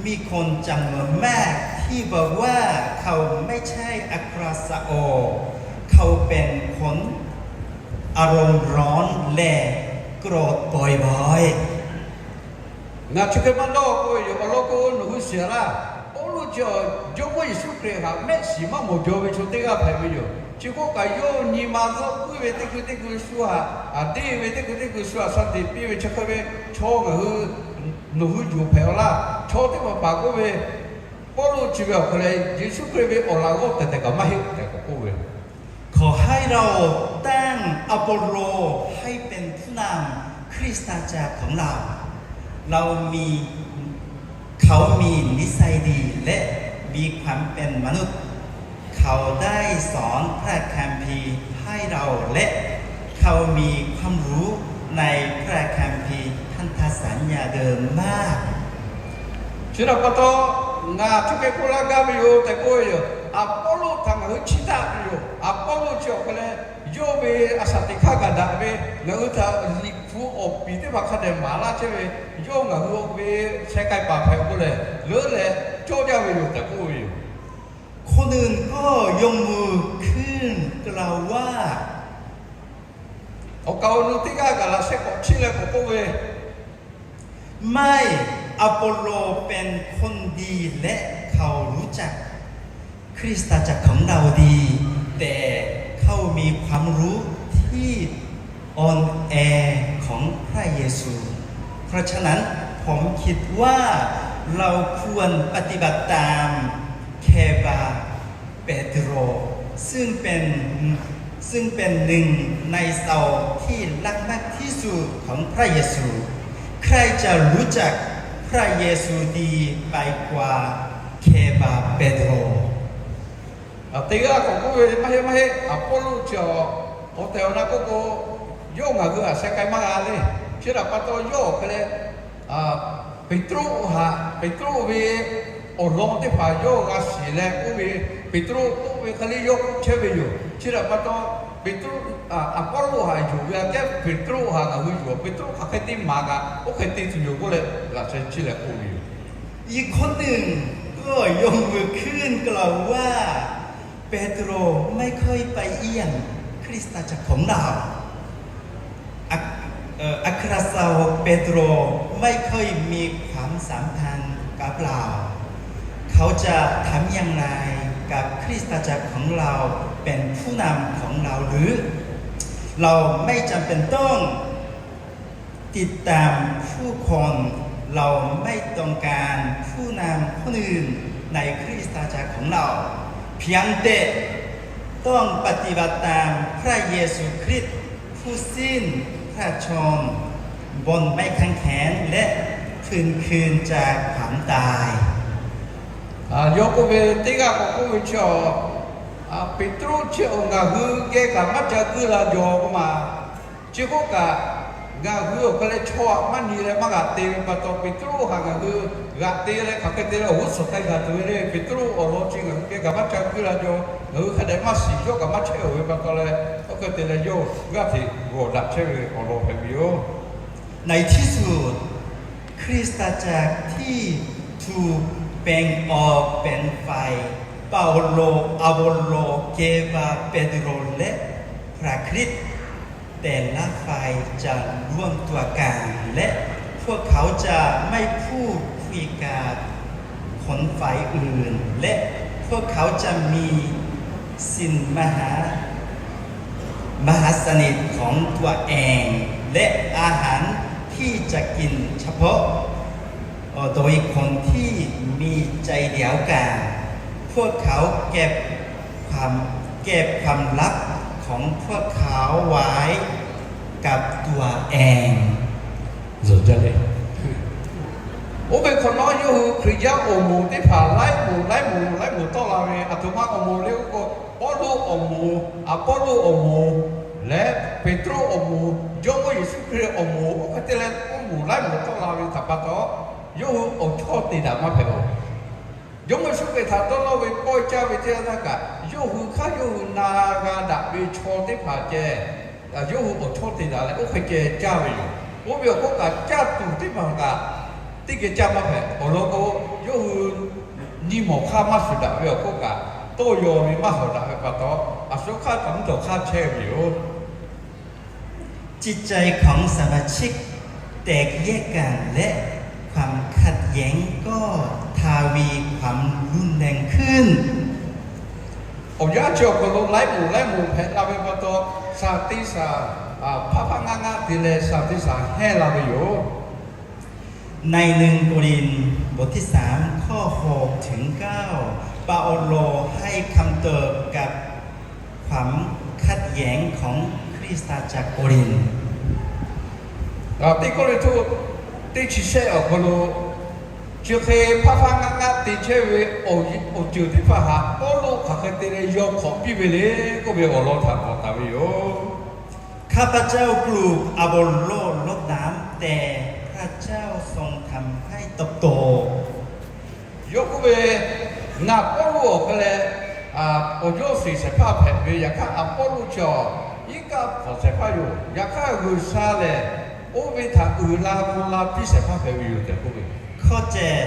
มีคนจำนวนมากที่บอกว่าเขาไม่ใช่อัครสาวก เขาเป็นคนอารมณ์ร้อนและโกรธบ่อยๆ Ngaˬ chi hk'e maˇ dawˇ k'oˆ ve yoˬ. Awˬ lawn k'o, nawˬ hui shiˍ laˇ. Pawˇluꞈ chi awˬ Jawˇmawˇ Yeˍsuˆ Hkriꞈ htaꞈ mehˆ shiˍ maˇ mawˬ jaw ve chaw teˇ g'aˇ hpehꞈ ve yoˬ. Chi k'oˆ kaꞈ, yawˇ nyi ma zuhˆ puiˉ ve teˇ hkui teˇ hkui shu htaꞈ, aꞈ deˇ ve teˇ hkui teˇ hkui shu htaꞈ shaˍ tiꞈ piˇ ve chi hk'e ve chaw ngaˬ hui nawˬ hui yuˬ hpehꞈ-aw laˇ. Chaw teˇ hpaˍ hpaˍ k'oˆ ve, Pawˇluꞈ chi ve awˬ hk'aw leh Yeˍsuˆ Hkriꞈ ve awˬ laꞈ g'awˇ tehˬ tehˬ kaꞈ maˇ heˆ tehꞈ k'oˆ ve. ขอให้เราตั้งอโปโลให้เป็นผู้นำคริสตจักรของเรา เรามี เขามีนิสัยดีและมีความเป็นมนุษย์ เขาได้สอนพระคัมภีร์ให้เรา และเขามีความรู้ในพระคัมภีร์พันธสัญญาเดิมมาก Chi htaꞈ pa taw, ngaˬ chi hk'e k'oˆ laˇ gaˇ ve yoˬ tehꞈ k'oˆ ve yoˬ. Aˍpawˇluꞈ htaꞈ ngaˬ hui chiˇ taˆ ve yoˬ. Aˍpawˇluꞈ chi awˬ hk'e leh, yawˇ ve a shaꞈ teꞈ hk'aˇ kaꞈ daꞈ ve, ngaˬ hui htaꞈ Liꞈ hpu awˬ piˍ teˇ hpaˍ hk'a dehꞈ maˍ laˇ chehˇ ve, yawˇ ngaˬ hui ve sheh k'ai paˍ hpehꞈ k'oˆ leh, leuˉ leh cawˇ jaˇ ve yoˬ tehꞈ k'oˆ ve yoˬ. คนอื่นก็ยกมือขึ้นกล่าวว่า Awˬ kaˍ awˬ nu teˇ g'aˇ kaꞈ laꞈ sheh k'awꞈ chiˇ leh k'awꞈ k'oˆ ve, ไม่ อโปโลเป็นคนดีและเขารู้จักคริสตจักรของเราดี แต่เขามีความรู้ที่อ่อนแอของพระเยซู เพราะฉะนั้นผมคิดว่าเราควรปฏิบัติตามเคบา เปโตร ซึ่งเป็น ซึ่งเป็นหนึ่งในสาวกที่รักมากที่สุดของพระเยซู ใครจะรู้จักพระเยซูดีไปกว่าเคบาเปโตร Teˇ g'aˇ k'awꞈ k'oˆ ve, maˇ heˆ maˇ heˆ, Aˍpawˇluꞈ chi awˬ, awˬ tehˬ awˬ na k'oˆ k'o, yawˇ ngaˬ hui htaꞈ sheh k'ai maˇ g'a le. Chi htaꞈ pa taw yawˇ awˬ hk'e leh, Peˍtruˆ htaꞈ, Peˍtruˆ ve awˬ lawn teˇ hpaˍ yawˇ g'a shiˍ leh k'oˆ ve, Peˍtruˆ k'oˆ ve hk'e le yawˇ k'oˆ chehˇ ve yoˬ. Chi htaꞈ pa taw, Peˍtruˆ, Aˍpawˇluꞈ htaꞈ yuˬ ve aꞈ kehˉ Peˍtruˆ htaꞈ ngaˬ hui yuˬ, Peˍtruˆ hk'aˬ hk'e te maˍ kaꞈ oˇ hk'e te tuˬ yoˬ k'oˆ leh, laꞈ sheh chiˇ leh k'oˆ ve yoˬ. อีกคนหนึ่งก็ยกมือขึ้นกล่าวว่า เปโตรไม่เคยไปเยี่ยมคริสตจักรของเรา อัค เอ่อ อัครสาวกเปโตรไม่เคยมีความสัมพันธ์กับเรา เขาจะทำอย่างไรกับคริสตจักรของเราเป็นผู้นำของเราหรือ เราไม่จำเป็นต้องติดตามผู้คน เราไม่ต้องการผู้นำคนอื่นในคริสตจักรของเรา เพียงแต่ต้องปฏิบัติตามพระเยซูคริสต์ ผู้สิ้นพระชนม์บนไม้กางเขน และฟื้นคืนจากความตาย Yawˇ k'oˆ ve, teˇ g'aˇ k'awꞈ k'oˆ ve chi awˬ, Peˍtruˆ chi awˬ ngaˬ hui geh kaꞈ maˇ ca guiˇ la jaw k'oˆ ma. Chi hk'oˆ kaꞈ, Ngaˬ hui awˬ hk'e leh chaw aꞈ maˇ nyi leh maˇ g'aꞈ te ve pa taw, Peˍtruˆ htaꞈ ngaˬ hui g'aꞈ te leh hk'aˬ hk'e te leh awˬ g'uˇ suhˍ k'ai gaˬ tuˬ ve le. Peˍtruˆ awˬ lawn chi ngaˬ hui geh kaꞈ maˇ ca guˇ la jaw, ngaˬ hui hk'a dehꞈ maˇ shiˍ yawˇ kaꞈ maˇ chehˇ-oˬ ve pa taw leh, oˇ hk'e te leh yawˇ g'aˇ hteꞈ g'awˬ daꞈ chehˇ ve awˬ lawn hpehꞈ ve yoˬ. ในที่สุด คริสตจักรที่ถูกแบ่งออกเป็นฝ่าย เปาโล อาโปลโล เคฟา เปโตร และพระคริสต์ แต่ละฝ่ายจะรวมตัวกัน และพวกเขาจะไม่พูดคุยกับคนฝ่ายอื่น และพวกเขาจะมีสิ่งมหา มหาสนิทของตัวเอง และอาหารที่จะกินเฉพาะ เอ่อ โดยคนที่มีใจเดียวกัน พวกเขาเก็บความ เก็บความลับของพวกเขาไว้กับตัวเอง Oˇ ve hk'awꞈ nawˉ yawˇ hui Hkriꞈ yaˇ awˬ moˍ teˇ hpaˍ laiˉ moˍ laiˉ moˍ laiˉ moˍ tawˆ la ve, aˬ htoꞈ ma awˬ moˍ le k'o, Pawˇluꞈ awˬ moˍ, Aˍpawˇluꞈ awˬ moˍ, leh Peˍtruˆ awˬ moˍ, Jawˇmawˇ Yeˍsuˆ Hkriꞈ awˬ moˍ, oˇ hk'e te leh awˬ moˍ laiˉ moˍ tawˆ la ve htaꞈ pa taw, yawˇ hui awˬ chawˇ te daꞈ maˇ hpehꞈ-oˬ. Jawˇmawˇ Yeˍsuˆ Hkriꞈ htaꞈ dawˇ nawˇ ve pawehˇ caˇ ve teˇ yanˇ htaˇ kaꞈ, yawˇ hui hk'aˇ yawˇ hui na g'a daꞈ ve chaw teˇ hpaˍ ceh, yawˇ hui awˬ chawˇ te daꞈ leh oˇ hk'e ceh caˇ ve yoˬ. Oˇ ve awˬ hk'oˆ kaꞈ, caˇ tuˬ teˇ hpaˍ kaꞈ teˇ geh caˇ maˇ hpehꞈ. Awˬ lawn k'o, yawˇ hui nyi mawˬ hk'aˇ maˇ shuˍ daꞈ ve awˬ hk'oˆ kaꞈ, tawˇ yaw ve maˇ hawˍ daꞈ ve pa taw, aˬ shuˉ hk'aˇ kaꞈ mvuhˇ tawˍ hk'aˇ chehˇ ve yoˬ. จิตใจของสมาชิกแตกแยกกัน และความขัดแย้งก็ทวีความรุนแรงขึ้น Awˬ yanˇ chi awˬ hk'aw lo laiˉ moˍ laiˉ moˍ hpehꞈ la ve pa taw, shaˍ te shaˍ, hpaˇ hpaˇ ngaˆ ngaˆ te leh shaˍ te shaˍ hehnˇ la ve yoˬ. ในหนึ่งโกรินธ์บทที่สามข้อหกถึงเก้า เปาโลให้คำตอบกับความขัดแย้งของคริสตจักรโกรินธ์ Teˇ Kawˇrenˍhtuˆ teˇ chi shehˆ awˬ hk'aw lo, chi hk'e hpaˇ hpaˇ ngaˆ ngaˆ te chehˇ ve awˬ ceuˬ teˇ hpaˍ htaꞈ Pawˇluꞈ hk'aˬ hk'e te leh yaw hk'awꞈ piˇ ve le k'oˆ ve awˬ lawn htaꞈ k'awꞈ taˍ ve yoˬ. ข้าพเจ้ารดน้ำ แต่พระเจ้าทรงทำให้เติบโต Yawˇ k'oˆ ve, Ngaˬ Pawˇluꞈ awˬ hk'e leh awˬ yawˇ sheˍ shehˍ hpaˇ hpehꞈ ve, yaꞈ hk'aˇ Aˍpawˇluꞈ chi awˬ iˉ kaˆ hpawˍ shehˍ hpaˇ yoˬ. Yaꞈ hk'aˇ G'uiˬsha lehˬ, oˇ ve htaꞈ uiˍ la mvuh la piˇ shehˍ hpaˇ hpehꞈ ve yoˬ tehꞈ k'oˆ ve. ข้อเจ็ด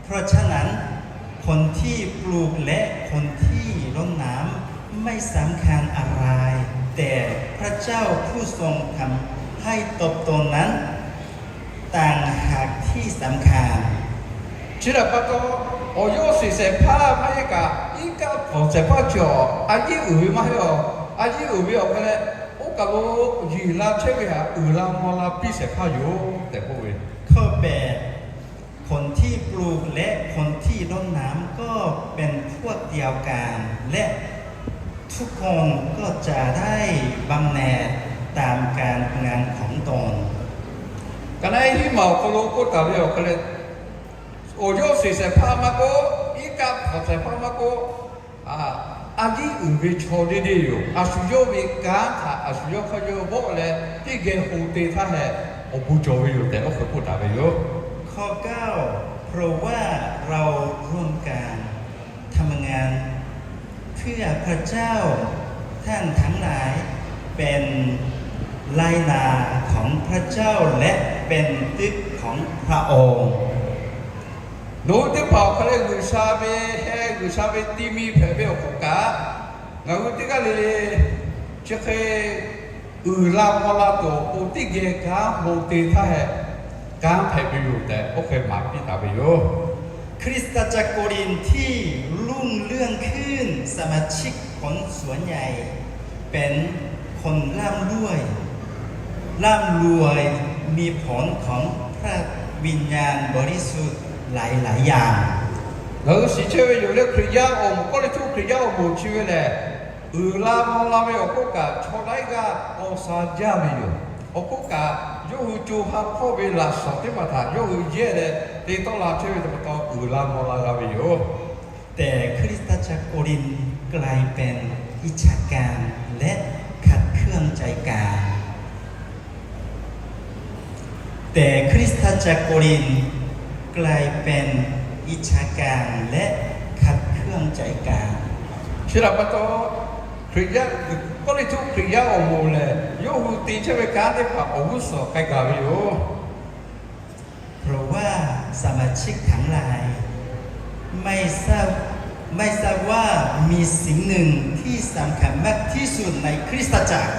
เพราะฉะนั้น คนที่ปลูกและคนที่รดน้ำไม่สำคัญอะไร แต่พระเจ้าผู้ทรงทำให้เติบโตนั้น ต่างหากที่สำคัญ Chi htaꞈ pa taw, awˬ yawˇ sheˍ shehˍ hpaˇ maˇ heˆ kaꞈ, iˉ kaˆ hpawˍ shehˍ hpaˇ chi awˬ a yiˉ uiˍ ve maˇ heˆ awˬ. A yiˉ uiˍ ve awˬ hk'e leh, oˇ kaˬ lo yeˬ la chehˇ ve htaꞈ uiˍ la mvuh la piˇ shehˍ hpaˇ yoˬ tehꞈ k'oˆ ve. ข้อแปด คนที่ปลูกและคนที่รดน้ำก็เป็นพวกเดียวกัน และทุกคนก็จะได้บำเหน็จตามการงานของตน Ka naˉ hiˉ maˬ awˬ hk'aw lo k'oˆ taˍ ve awˬ hk'e leh, awˬ yawˇ sheˍ shehˍ hpaˇ maˇ k'oˆ, iˉ kaˆ hpawˍ shehˍ hpaˇ maˇ k'oˆ, a yiˉ uiˍ ve chaw deˇ deˇ yoˬ. A shu yawˇ ve kanˉ htaꞈ a shu yawˇ hk'aˇ yawˇ vawˆ leh teˇ geh ho te htaˇ hehꞈ awˬ bon cawˬ ve yoˬ tehꞈ oˇ hk'e k'oˆ taˍ ve yoˬ. ข้อเก้า เพราะว่าเราร่วมกันทำงานเพื่อพระเจ้า ท่านทั้งหลายเป็นไร่นาของพระเจ้า และเป็นตึกของพระองค์ Nawˬ hui teˇ hpaˍ awˬ hk'aˬ lehˬ G'uiˬsha ve heh, G'uiˬsha ve ti mi hpehꞈ ve awˬ hk'oˆ kaꞈ, ngaˬ hui teˇ g'aˇ le le chi hk'e uiˍ la mvuh la tuˬ awˬ pon teˇ geh kanˉ ho te htaˇ hehꞈ kanˉ hpehꞈ ve yoˬ tehꞈ oˇ hk'e maˍ piˇ taˍ ve yoˬ. คริสตจักรโกรินธ์ที่รุ่งเรืองขึ้น สมาชิกคนส่วนใหญ่เป็นคนร่ำรวย ร่ำรวย มีผลของพระวิญญาณบริสุทธิ์หลายๆ อย่าง Ngaˬ hui shiˍ chehˇ ve yoˬ leh Hkriꞈ yaˇ awˬ moˍ, Kawˇrenˍhtuˆ Hkriꞈ yaˇ awˬ moˍ chi ve lehˬ, uiˍ la mvuh la ve awˬ hk'oˆ kaꞈ chaw laiˉ g'aˇ paw sha jaˇ ve yoˬ. Awˬ hk'oˆ kaꞈ yawˇ hui co ha hpawˇ ve laꞈ shawnˍ teˇ hpaˍ htaꞈ yawˇ hui yehˇ leh te tawˆ la chehˇ ve pa taw uiˍ la mvuh la g'a ve yoˬ. แต่คริสตจักรโกรินธ์กลายเป็นอิจฉากันและขัดเคืองใจกัน Awˬ แต่คริสตจักรโครินธ์กลายเป็นอิจฉากังและขัดเคืองใจกัน Chi htaꞈ pa taw, Hkriꞈ yaˇ, Kawˇrenˍhtuˆ Hkriꞈ yaˇ awˬ moˍ lehˬ, yawˇ hui te chehˇ ve kanˉ teˇ hpaˍ awˬ g'uˇ suhˍ k'ai gaˬ ve yoˬ. เพราะว่าสมาชิกทั้งหลาย ไม่ทราบ ไม่ทราบว่ามีสิ่งหนึ่งที่สำคัญมากที่สุดในคริสตจักร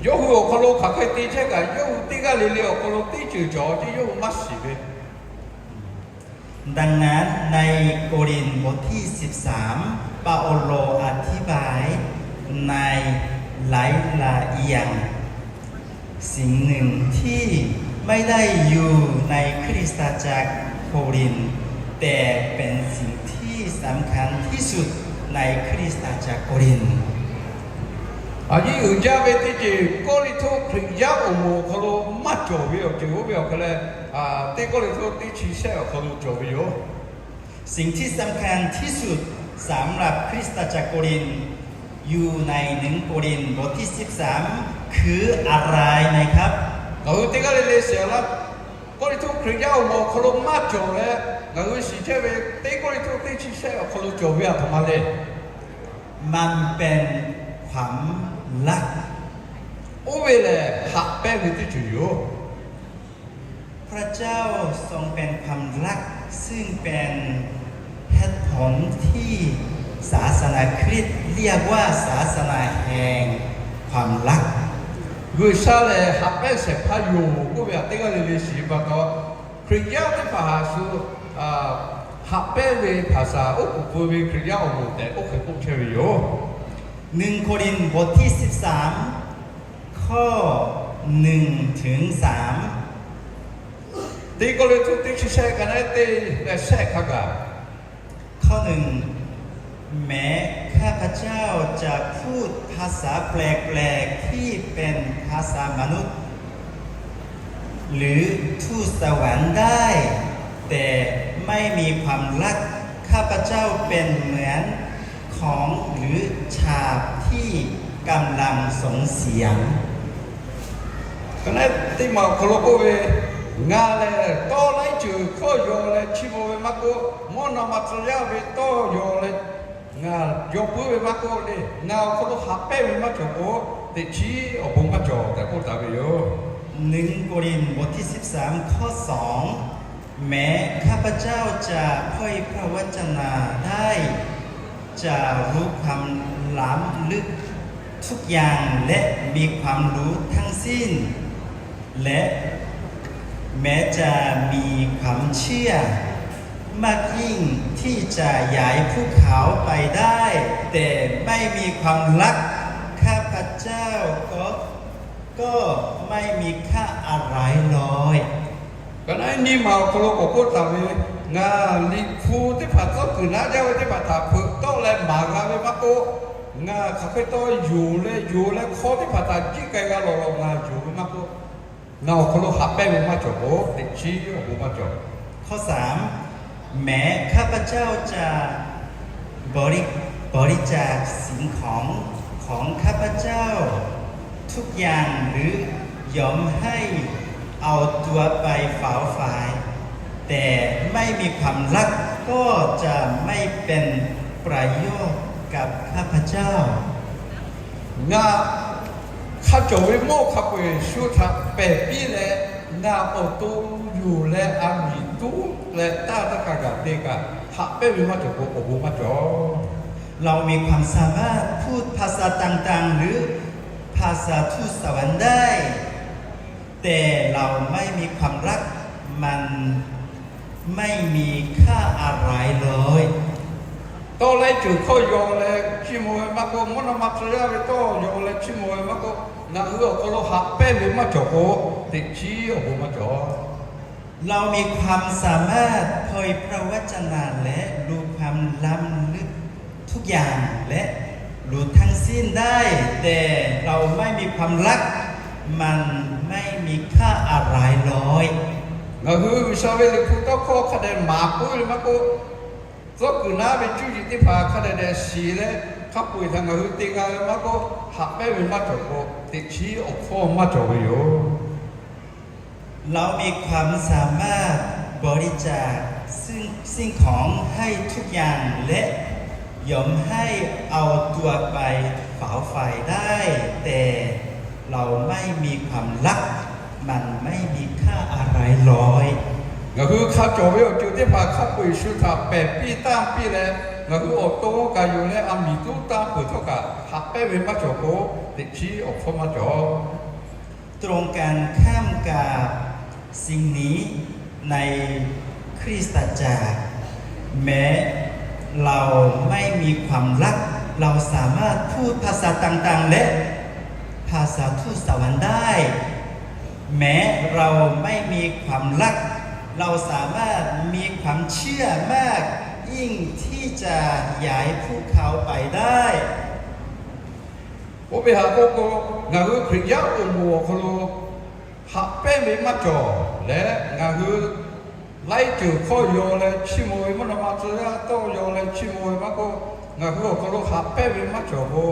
Yawˇ hui awˬ hk'aw lo hk'aˬ hk'e te chehˇ kaꞈ, yawˇ hui teˇ g'aˇ le le awˬ hk'aw lo teˇ ceuˬ cawˬ ce yawˇ hui maˇ shiˍ ve. ดังนั้นในโครินธ์บทที่สิบสาม เปาโลอธิบายในรายละเอียด สิ่งหนึ่งที่ไม่ได้อยู่ในคริสตจักรโครินธ์ แต่เป็นสิ่งที่สำคัญที่สุดในคริสตจักรโครินธ์ Aˬ nyi uiˍ jaˇ ve teˇ ceuˬ Kawˇrenˍhtuˆ Hkriꞈ yaˇ awˬ moˍ awˬ hk'aw lo maˇ cawˬ ve awˬ ceuˬ oˇ ve awˬ hk'aw leh, teˇ Kawˇrenˍhtuˆ teˇ chi shehˆ awˬ hk'aw lo cawˬ ve yoˬ. สิ่งที่สำคัญที่สุดสำหรับคริสตจักรโครินธ์ อยู่ในหนึ่งโครินธ์บทที่สิบสาม คืออะไรนะครับ Ngaˬ hui teˇ g'aˇ le le shiˍ laˇ, Kawˇrenˍhtuˆ Hkriꞈ yaˇ awˬ moˍ awˬ hk'aw lo maˇ cawˬ leh, ngaˬ hui shiˍ chehˇ ve teˇ Kawˇrenˍhtuˆ teˇ chi shehˆ awˬ hk'aw lo cawˬ ve aˬ htoꞈ ma le. มันเป็นความรัก Oˇ ve lehˬ, haꞈ pehnˇ ve teˇ ceuˬ yoˬ. พระเจ้าทรงเป็นความรัก ซึ่งเป็นเหตุผลที่ศาสนาคริสต์เรียกว่าศาสนาแห่งความรัก G'uiˬsha lehˬ haꞈ pehnˇ shehˍ hpaˇ yoˬ k'oˆ ve aꞈ teˇ g'aˇ le le shiˍ ve pa taw, Hkriꞈ yaˇ teˇ hpaˍ haꞈ shu haꞈ pehnˇ ve hpaˍ shaˍ oˉ k'oˍ pui ve Hkriꞈ yaˇ awˬ moˍ tehꞈ oˇ hk'e k'oˆ chehˇ ve yoˬ. หนึ่งโครินธ์บทที่สิบสาม ข้อหนึ่งถึงสาม Teˇ Kawˇrenˍhtuˆ teˇ chi shehˆ ka naˉ teˇ leh shehˆ hk'a gaˬ ข้อหนึ่ง แม้ข้าพเจ้าจะพูดภาษาแปลกๆที่เป็นภาษามนุษย์ หรือทูตสวรรค์ได้ แต่ไม่มีความรัก ข้าพเจ้าเป็นเหมือนของหรือฉาบที่กำลังส่งเสียง Ka naˉ teˇ maˬ awˬ hk'aw lo k'oˆ ve, ngaˬ lehˬ tawˇ laiˉ ceuˬ hkawˇ yaw leh chiˇ mvuh ve maˇ k'oˆ, mvuhˇ naw ma tcuh yaˇ ve tawˇ yaw leh ngaˬ yaw puiˉ ve maˇ k'oˆ le, ngaˬ awˬ hk'aw lo haꞈ pehnˇ ve maˇ cawˬ k'o, teꞈ chiˉ awˬ bon maˇ cawˬ tehꞈ k'oˆ taˍ ve yoˬ. หนึ่งโครินธ์บทที่สิบสาม ข้อสอง แม้ข้าพเจ้าจะห้อยพระวจนะได้ จะรู้ความล้ำลึกทุกอย่างและมีความรู้ทั้งสิ้น และแม้จะมีความเชื่อมากยิ่งที่จะย้ายภูเขาไปได้ แต่ไม่มีความรัก ข้าพเจ้าก็ ก็ไม่มีค่าอะไรเลย Ka naˉ nyiˇ maˬ awˬ hk'aw lo k'awꞈ k'oˆ taˍ ve, ngaˬ Liꞈ hpu teˇ hpaˍ tcuhˉ kuiˬ naˉ jaˇ ve teˇ hpaˍ htaꞈ hpeuꞈ tawˆ leh maˍ g'a ve maˇ k'oˆ, ngaˬ hk'aˬ hk'e taw yonˍ leh yonˍ leh hk'aw teˇ hpaˍ htaꞈ jiˆ k'ai g'a lawˬ lawˬ ngaˬ yonˍ ve maˇ k'oˆ, ngaˬ awˬ hk'aw lo haꞈ pehnˇ ve maˇ cawˬ k'o, teꞈ chiˉ awˬ bon maˇ cawˬ. ข้อสาม แม้ข้าพเจ้าจะบริ บริจาคสิ่งของของข้าพเจ้าทุกอย่างหรือยอมให้เอาตัวไปเผาไฟ แต่ไม่มีความรักก็จะไม่เป็นประโยชน์กับข้าพเจ้า Ngaˬ hk'a cawˬ ve mawˇ hk'a peu-eˬ shu htaꞈ pehˬ piˇ leh, ngaˬ awˬ to yonˍ leh a miˍ tuˉ leh taˇ taˇ hk'a gaˬ te kaꞈ, haꞈ pehnˇ ve maˇ cawˬ k'o, awˬ bon maˇ cawˬ. เรามีความสามารถพูดภาษาต่างๆ หรือภาษาทูตสวรรค์ได้ แต่เราไม่มีความรัก มันไม่มีค่าอะไรเลย Tawˇ laiˉ ceuˬ hkawˇ yaw leh chiˇ mvuh ve maˇ k'oˆ, mvuhˇ naw ma tcuh yaˇ ve tawˇ yaw leh chiˇ mvuh ve maˇ k'oˆ, ngaˬ hui awˬ hk'aw lo haꞈ pehnˇ ve maˇ cawˬ k'o, teꞈ chiˉ awˬ bon maˇ cawˬ. เรามีความสามารถเผยพระวจนะและรู้ความล้ำลึกทุกอย่างและรู้ทั้งสิ้นได้ แต่เราไม่มีความรัก มันไม่มีค่าอะไรเลย Ngaˬ hui G'uiˬsha ve Liꞈ hpu tawˇ hkawˇ hk'a dehꞈ maˍ puiˉ ve maˇ k'oˆ, tcuhˉ kuiˬ naˉ ve cuˇ yiˍ teˇ hpaˍ hk'a dehꞈ dehꞈ shiˍ leh, hk'a peu-eˬ htaꞈ ngaˬ hui te g'a ve maˇ k'oˆ, haꞈ pehnˇ ve maˇ cawˬ k'o, teꞈ chiˉ awˬ hpawˇ maˇ cawˬ ve yoˬ. เรามีความสามารถบริจาคสิ่งสิ่งของให้ทุกอย่างและยอมให้เอาตัวไปเผาไฟได้ แต่เราไม่มีความรัก มันไม่มีค่าอะไรเลย Ngaˬ hui hk'a cawˬ ve awˬ ceuˬ teˇ hpaˍ hk'a peu-eˬ shu htaꞈ pehˬ piˇ tanˇ piˇ leh, ngaˬ hui awˬ to kaꞈ yonˍ leh a miˍ tuˉ tanˇ peuˬ htawˇ kaꞈ haꞈ pehnˇ ve maˇ cawˬ k'o, teꞈ chiˉ awˬ hpfuhˇ maˇ cawˬ. ตรงกันข้ามกับสิ่งนี้ในคริสตจักร แม้เราไม่มีความรัก เราสามารถพูดภาษาต่างๆ และภาษาทูตสวรรค์ได้ แม้เราไม่มีความรัก เราสามารถมีความเชื่อมากยิ่งที่จะย้ายภูเขาไปได้ Oˇ ve htaꞈ k'oˆ k'o, ngaˬ hui Hkriꞈ yaˇ awˬ moˍ awˬ hk'aw lo haꞈ pehnˇ ve maˇ cawˬ leh, ngaˬ hui laiˉ ceuˬ hk'awˇ yaw leh chiˇ mvuh ve, mvuhˇ naw ma tcuh yaˇ tawˇ yaw leh chiˇ mvuh ve maˇ k'oˆ, ngaˬ hui awˬ hk'aw lo haꞈ pehnˇ ve maˇ cawˬ k'o,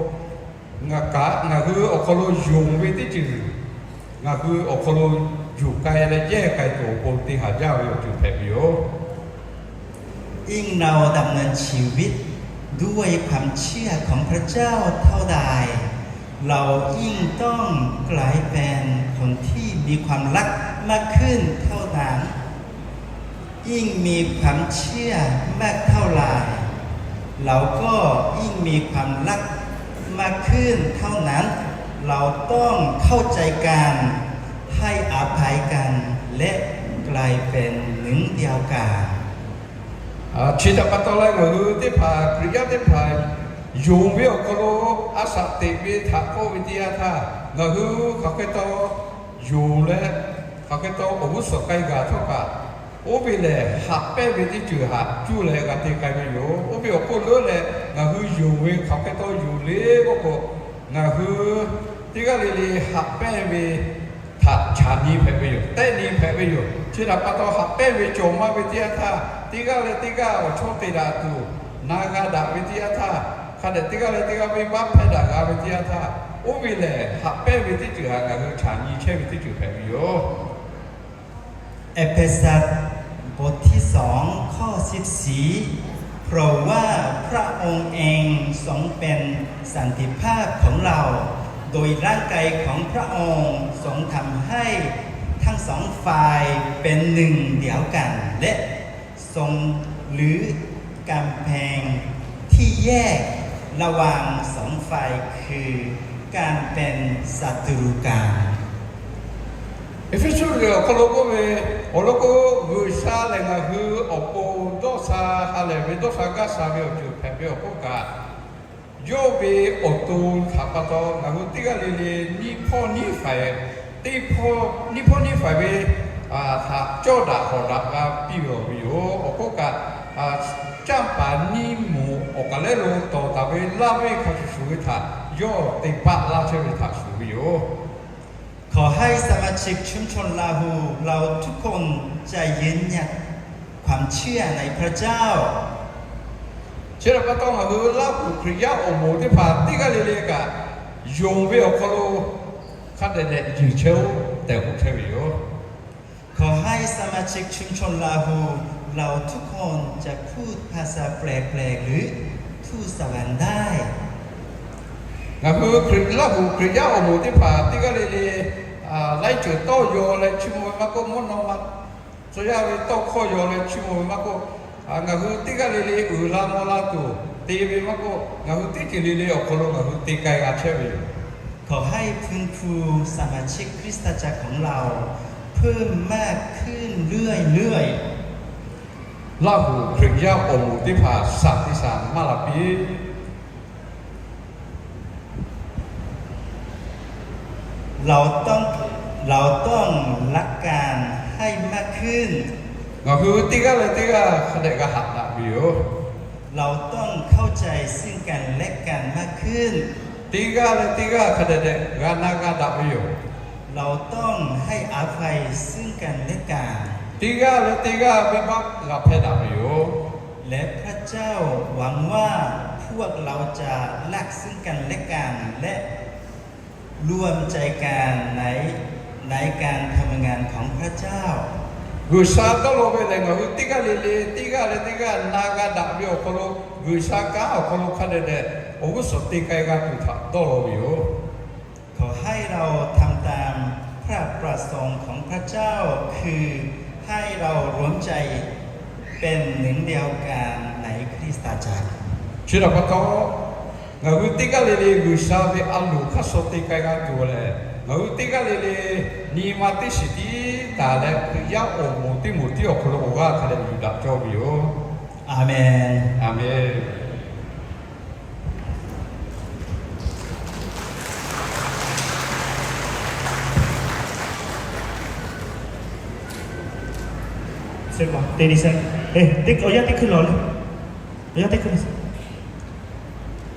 ngaˬ kaꞈ ngaˬ hui awˬ hk'aw lo yonˍ ve teˇ ceuˬ ngaˬ hui awˬ hk'aw lo yuˬ k'ai leh yehˇ k'ai tuˬ awˬ pon te haˍ jaˇ ve awˬ ceuˬ hpehꞈ ve yoˬ. ยิ่งเราดำเนินชีวิตด้วยความเชื่อของพระเจ้าเท่าใด เรายิ่งต้องกลายเป็นคนที่มีความรักมากขึ้นเท่านั้น ยิ่งมีความเชื่อมากเท่าไหร่ เราก็ยิ่งมีความรักมากขึ้นเท่านั้น เราต้องเข้าใจกัน ให้อภัยกัน และกลายเป็นหนึ่งเดียวกัน Chi htaꞈ pa taw leh ngaˬ hui teˇ hpaˍ, Hkriꞈ yaˇ teˇ hpaˍ yonˍ ve awˬ hk'aw lo a shaꞈ teꞈ ve htaꞈ k'oˆ ve teˇ yanˇ htaˇ, ngaˬ hui hk'aˬ hk'e taw yonˍ leh, hk'aˬ hk'e taw awˬ g'uˇ suhˍ k'ai gaˬ htawˇ kaꞈ, oˇ ve lehˬ haꞈ pehnˇ ve teˇ ceuˬ htaꞈ cuˇ leh g'a te k'ai ve yoˬ. Oˇ ve awˬ hk'oˆ leuˉ leh ngaˬ hui yonˍ ve hk'aˬ hk'e taw yonˍ le k'oˆ k'o, ngaˬ hui teˇ g'aˇ le le haꞈ pehnˇ ve htaꞈ chaꞈ nyi hpehꞈ ve yoˬ, tehˆ nyi hpehꞈ ve yoˬ. Chi htaꞈ pa taw haꞈ pehnˇ ve cawˬ maˇ ve teˇ yanˇ htaˇ, teˇ g'aˇ leh teˇ g'aˇ awˬ chawˇ te daꞈ tuˬ na g'a daꞈ ve teˇ yanˇ htaˇ, hk'a dehꞈ teˇ g'aˇ leh teˇ g'aˇ venˇbaˆ hpehˇ daꞈ g'a ve teˇ yanˇ htaˇ, oˇ ve lehˬ haꞈ pehnˇ ve teˇ ceuˬ htaꞈ ngaˬ hui chaꞈ nyi chehˇ ve teˇ ceuˬ hpehꞈ ve yoˬ. Ephesus บทที่สอง ข้อสิบสี่ เพราะว่าพระองค์เองทรงเป็นสันติภาพของเรา โดยร่างกายของพระองค์ทรงทำให้ทั้งสองฝ่ายเป็นหนึ่งเดียวกัน และทรงรื้อกำแพงที่แยกระหว่างสองฝ่าย คือการเป็นศัตรูกัน Eˇfeˇsuꞈ liꞈ awˬ hk'aw lo k'oˆ ve, awˬ lawn k'o, G'uiˬsha lehˬ ngaˬ hui awˬ pon dawˇ sha ha lehˬ ve dawˇ sha gaˇ sha ve awˬ ceuˬ hpehꞈ ve awˬ hk'oˆ kaꞈ, yawˇ ve awˬ to htaꞈ pa taw ngaˬ hui teˇ g'aˇ le le nyiˇ hpawˇ nyiˇ faiˍ, teˇ hpawˇ nyiˇ hpawˇ nyiˇ faiˍ ve htaꞈ cawˇ daꞈ hawˍ daꞈ g'a piˇ ve awˬ ve yoˬ. Awˬ hk'oˆ kaꞈ, canˇ paˍ nyiˇ moˍ awˬ kaˍ lehˉ lo tawˍ taˍ ve laˇ ve hk'a shuˍ shuˍ ve htaꞈ yawˇ te paˆ laˇ chehˇ ve htaꞈ shuˍ ve yoˬ. ขอให้สมาชิกชุมชนลาหูเราทุกคนจะยืนหยัดความเชื่อในพระเจ้า Chi htaꞈ pa taw ngaˬ hui Laˇ huˍ Hkriꞈ yaˇ awˬ moˍ teˇ hpaˍ teˇ g'aˇ le le kaꞈ yonˍ ve awˬ hk'aw lo hk'a dehꞈ dehꞈ yuˬ chehˇ-oˆ tehꞈ k'oˆ chehˇ ve yoˬ. ขอให้สมาชิกชุมชนลาหูเราทุกคนจะพูดภาษาแปลกๆ หรือทูตสวรรค์ได้ Ngaˬ hui Laˇ huˍ Hkriꞈ yaˇ awˬ moˍ teˇ hpaˍ teˇ g'aˇ le le laiˉ ceuˬ tawˇ yaw leh chiˇ mvuh ve maˇ k'oˆ, mvuhˇ naw ma tcuh yaˇ ve tawˇ hkawˇ yaw leh chiˇ mvuh ve maˇ k'oˆ, ngaˬ hui teˇ g'aˇ le le uiˍ la mvuh la tuˬ te ve maˇ k'oˆ, ngaˬ hui teˇ ceuˬ le le awˬ hk'aw lo ngaˬ hui te k'ai g'a chehˇ ve yoˬ. ขอให้พื้นภูสมาชิกคริสตจักรของเราเพิ่มมากขึ้นเรื่อยๆ Laˇ huˍ Hkriꞈ yaˇ awˬ moˍ teˇ hpaˍ shaˍ te shaˍ maˇ la piˇ เราต้อง เราต้องรักกันให้มากขึ้น Ngaˬ hui teˇ g'aˇ leh teˇ g'aˇ hk'a dehꞈ g'a haꞈ daꞈ ve yoˬ. เราต้องเข้าใจซึ่งกันและกันมากขึ้น Teˇ g'aˇ leh teˇ g'aˇ hk'a dehꞈ dehꞈ g'a na g'a daꞈ ve yoˬ. เราต้องให้อภัยซึ่งกันและกัน Teˇ g'aˇ leh teˇ g'aˇ venˇbaˆ g'a hpehˇ daꞈ ve yoˬ. และพระเจ้าหวังว่าพวกเราจะรักซึ่งกันและกัน และร่วมใจกันใน ในการทำงานของพระเจ้า G'uiˬsha dawˇ law ve lehˬ, ngaˬ hui teˇ g'aˇ le le, teˇ g'aˇ leh teˇ g'aˇ na g'a daꞈ ve awˬ hk'aw lo, G'uiˬsha kanˉ awˬ hk'aw lo hk'a dehꞈ dehꞈ awˬ g'uˇ suhˍ te k'ai g'a tuˬ htaꞈ dawˇ law ve yoˬ. ขอให้เราทำตามพระประสงค์ของพระเจ้า คือให้เรารวมใจเป็นหนึ่งเดียวกันในคริสตจักร Chi htaꞈ pa taw, ngaˬ hui teˇ g'aˇ le le G'uiˬsha ve a loˍ hk'aˇ suh te k'ai g'a tuˬ lehˬ, ngaˬ hui teˇ g'aˇ le le nyi ma teˇ shiˍ tiˉ taˍ leh, Hkriꞈ yaˇ awˬ moˍ teˇ moˍ tiˉ awˬ hk'aw lo awˬ g'aˇ hk'a dehꞈ yuˬ daꞈ cawˇ ve yoˬ. Aˍmenˍ. Aˍmenˍ.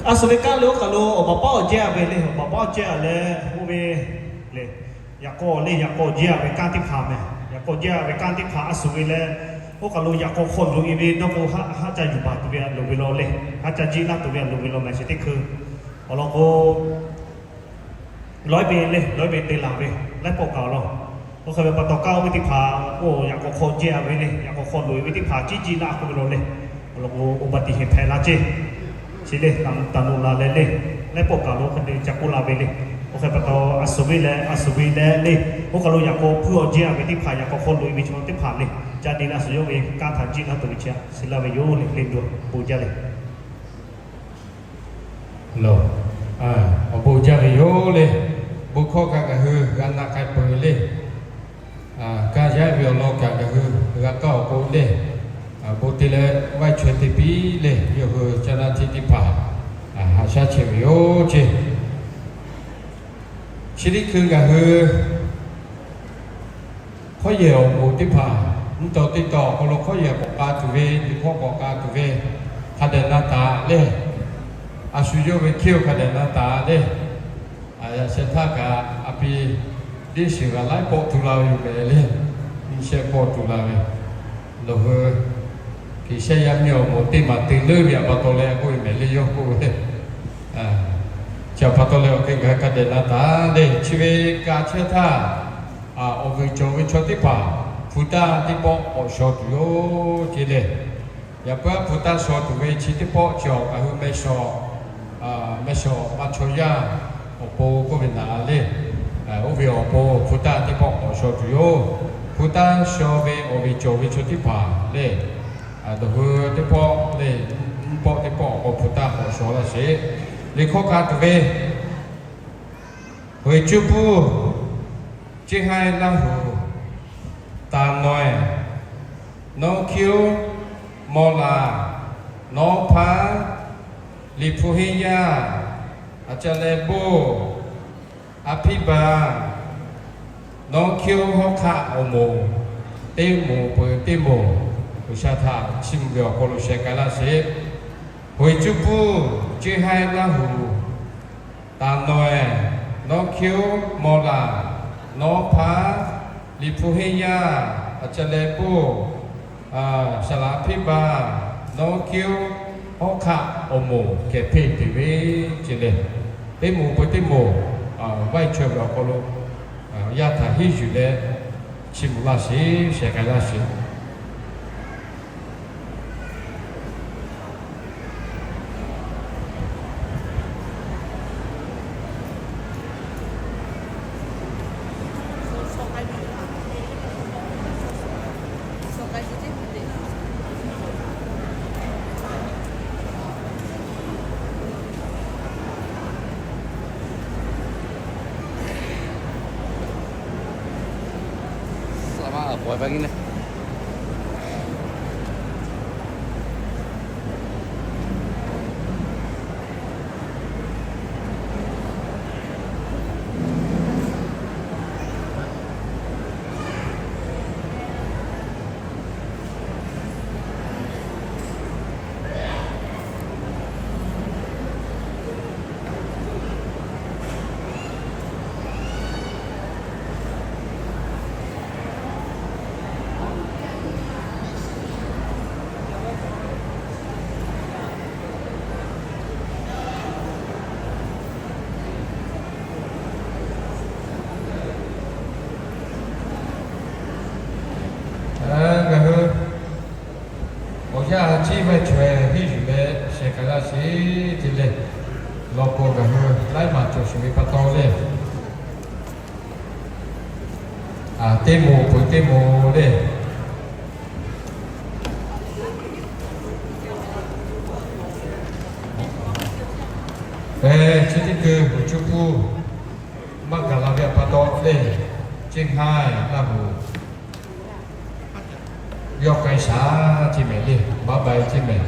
A suˍ ve kanˉ le oˇ kaˬ lo awˬ baˬ paˉ awˬ jehˇ a ve le, awˬ baˬ paˉ awˬ jehˇ a leh oˇ ve le. Yaꞈ k'aw le, yaꞈ k'aw jehˇ a ve kanˉ teˇ hpaˍ mehˬ. Yaꞈ k'aw jehˇ a ve kanˉ teˇ hpaˍ a suˍ ve leh, oˇ kaˬ lo yaꞈ k'aw hk'aw loꞈ e ve dawˇ k'o, haˆ haˆ ca yuˬ baˬ tuˬ ve a loˍ ve law le. Haˆ ca jiˆ laˇ tuˬ ve a loˍ ve law mehˬ, chi teˇ hkui. Awˬ lawn k'o, lawˉ ve le, lawˉ ve te laˬ ve, laiˉ pawˆ kaꞈ awˬ lawn. Oˇ hk'e ve pa taw, kanˉ oˇ ve teˇ hpaˍ k'o, yaꞈ k'aw hk'aw jehˇ a ve le, yaꞈ k'aw hk'aw loꞈ e ve teˇ hpaˍ ciˉ jiˆ laˇ k'oˆ ve law le. Awˬ lawn k'o, awˬ baˬ tiꞈ heˍ hpehꞈ la ceˇ. Chi le, taˍ nuˬ laˬ leh le, laiˉ pawˆ kaꞈ lo hk'e te ca k'oˆ la ve le. Oˇ hk'e pa taw, a suˍ ve leh a suˍ ve leh le, oˇ kaˬ lo yaꞈ k'aw hpuiˇ awˬ jehˇ a ve teˇ hpaˍ, yaꞈ k'aw hk'aw loꞈ e ve chaw teˇ hpaˍ le, ca de la suhˍ yawˇ ve kanˉ htaꞈ jiˆ laˇ tuˬ ve chi a suˍ laˇ ve yoˬ le, le doˬ bon jaˇ le. Awˬ bon jaˇ ve yoˬ le. Bon hkawˇ kaꞈ ngaˬ hui g'a na k'ai peuˬ le. Kaˇ yaˇ ve awˬ lawn kaꞈ ngaˬ hui g'a k'aˇ awˬ k'o le, bon te leh vaiˇ chaweh te piˇ le, yawˇ hui caˇ laˇ hteˇ teˇ hpaˍ haꞈ shaˉ chehˇ ve yoˬ ceˇ. Chi teˇ hkui ngaˬ hui hkawˇ yehˬ awˬ moˍ teˇ hpaˍ, mvuhˇ taw teˇ taw awˬ hk'aw lo hkawˇ yehˬ k'awꞈ k'a tuˬ ve, liꞈ hkawˇ k'awꞈ k'a tuˬ ve, hk'a dehꞈ na taˍ le. A shu yawˇ ve hkiˇ oˇ hk'a dehꞈ na taˍ le. Yaꞈ sheh htaˇ kaꞈ a pi deˇ shiˍ g'a laiˉ pawˆ tu la ve yoˬ mehˍ le. Nyi shehˆ pawˆ tu la ve, nawˬ hui G'uiˬsha yaˇ miˇ awˬ moˍ teˇ maˬ te leuˉ ve pa taw leh k'oˆ ve mehˍ le, yawˇ k'oˆ ve. Chi pa taw leh awˬ hk'e ngaˬ hui hk'a dehꞈ na taˍ le. Chi ve ka chehˇ htaˇ, awˬ vuiˬ cawˬ ve chaw teˇ hpaˍ hpu taˇ teˇ pawˆ k'awꞈ shaw tuˬ yoˬ ceˇ le. Yaꞈ puiˉ hpu taˇ shaw tuˬ ve chi teˇ pawˆ chi awˬ ngaˬ hui meh shaw, meh shaw ma chaw yaˇ awˬ pon k'oˆ ve naˍ le. Oˇ ve awˬ pon hpu taˇ teˇ pawˆ k'awꞈ shaw tuˬ yoˬ. Hpu taˇ shaw ve awˬ vuiˬ cawˬ ve chaw teˇ hpaˍ le, nawˬ hui teˇ pawˆ le, nyiˇ pawˆ teˇ pawˆ awˬ pon hpu taˇ k'awꞈ shaw laˇ sheˍ. Liꞈ hkawˇ k'a tuˬ ve, Heuˬ cuˇ puˇ ceˇ haiˇ Laˇ huˍ, taˍ naweh, nawˇ hkiˇ oˇ, mawˇ laˬ, nawˇ hpaˇ, Liꞈ hpu henˇ yaˇ, a ca leh boˇ, a hpiˇ baˬ, nawˇ hkiˇ oˇ hawˉ hk'aˆ awˬ moˍ, teˇ moˍ peuˬ teˇ moˍ, G'uiˬsha htaꞈ chiˇ mvuh ve awˬ hk'aw lo sheh k'ai laˇ sheˍ. Heuˬ cuˇ puˇ ceˇ haiˇ Laˇ huˍ, taˍ naweh, nawˇ hkiˇ oˇ mawˇ laˬ, nawˇ hpaˇ, Liꞈ hpu henˇ yaˇ, a ca leh boˇ, saˍ laˍ hpiˇ baˬ, nawˇ hkiˇ oˇ hawˉ hk'aˆ awˬ moˍ kehˬ hpeˇ te ve ceˇ le. Teˇ moˍ peuˬ teˇ moˍ, vaiˇ chaweh ve awˬ hk'aw lo yaˇ htaꞈ henˇ yuˬ leh chiˇ mvuh laˇ sheˍ, sheh k'ai laˇ sheˍ. Chi ve chaw henˇ yuˬ leh sheh k'ai laˇ sheˍ te leh, law k'o ngaˬ hui laiˉ maˬ cawˬ sheˍ ve pa taw leh, teˇ moˍ peuˬ teˇ moˍ leh, chi teˇ keu uˬ cuˇ puˇ maˇ gaˬ la ve pa taw leh, ceˇ hk'aˇ Laˇ huˍ yawˇ k'ai shaˍ ceˇ mehˍ leh, baˆ bai ceˇ mehˍ.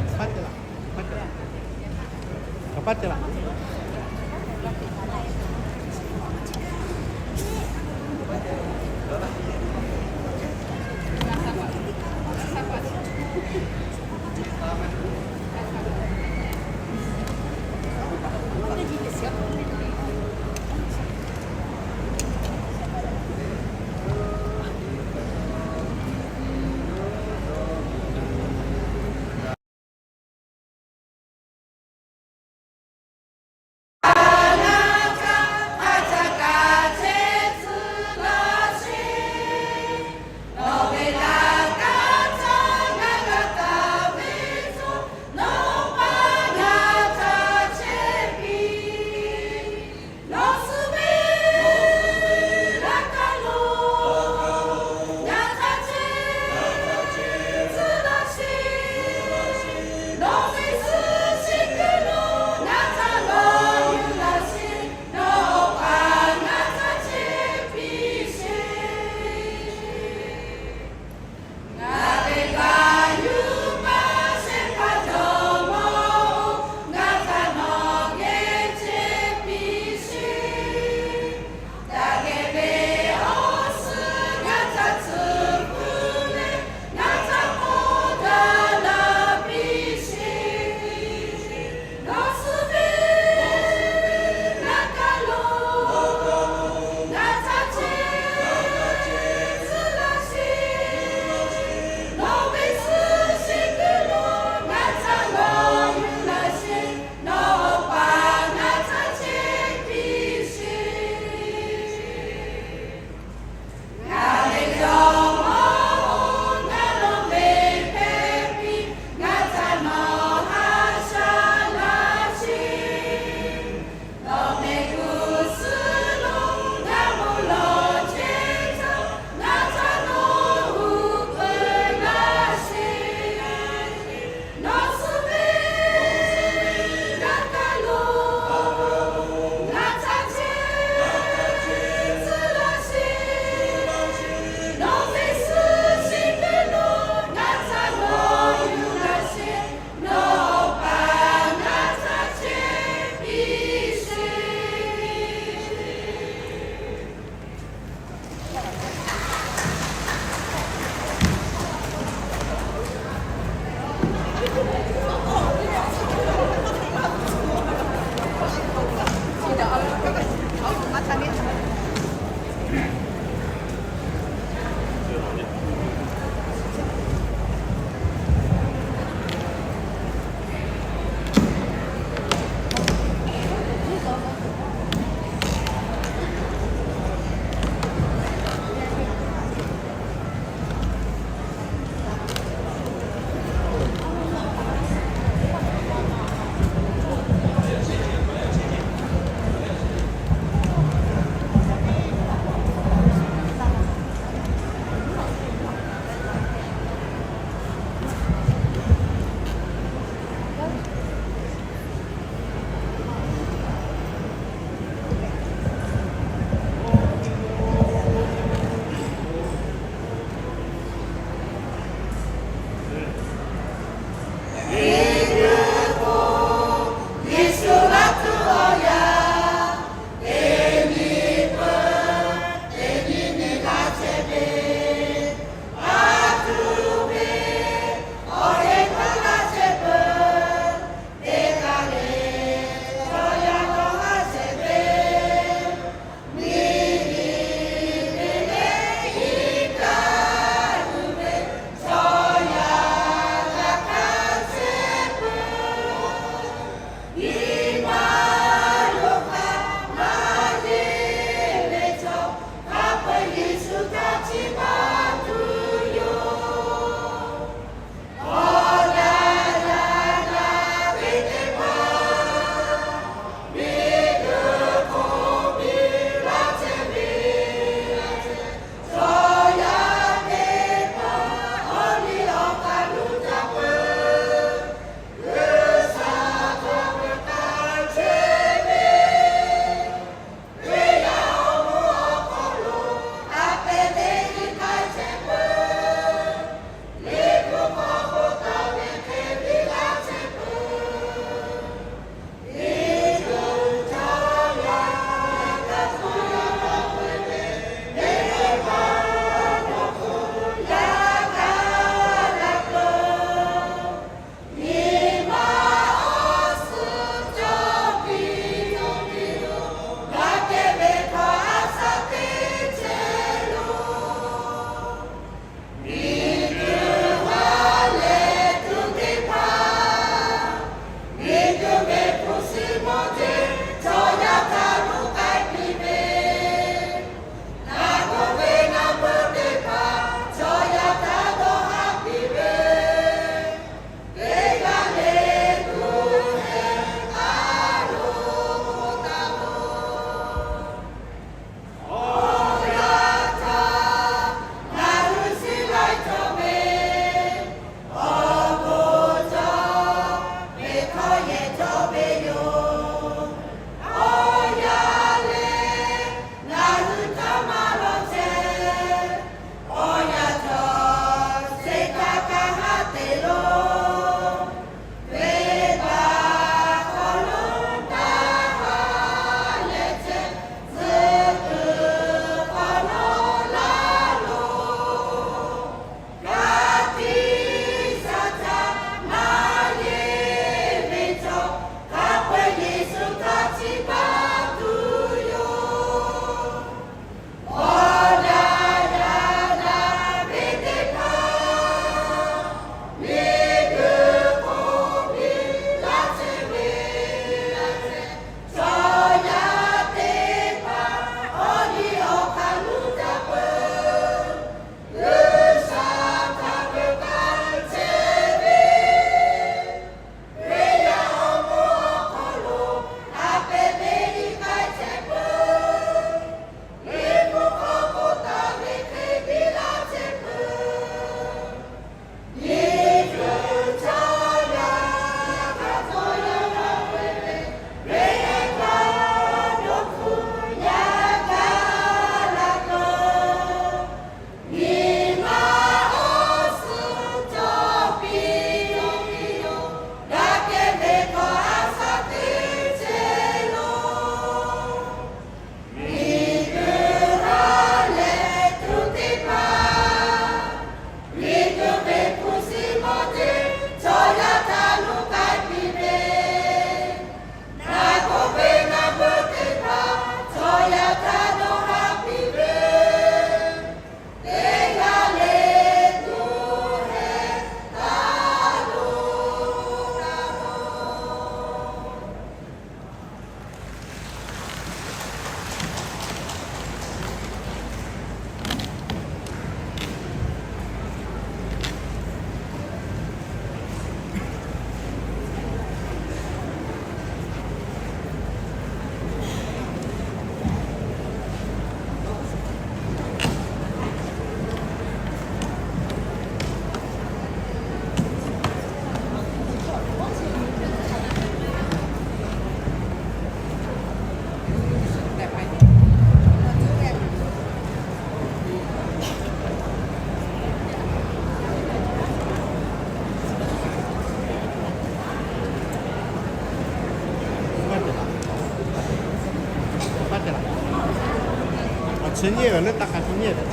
Chi nyiˇ ve leuˉ taˇ k'a chi nyiˇ ve.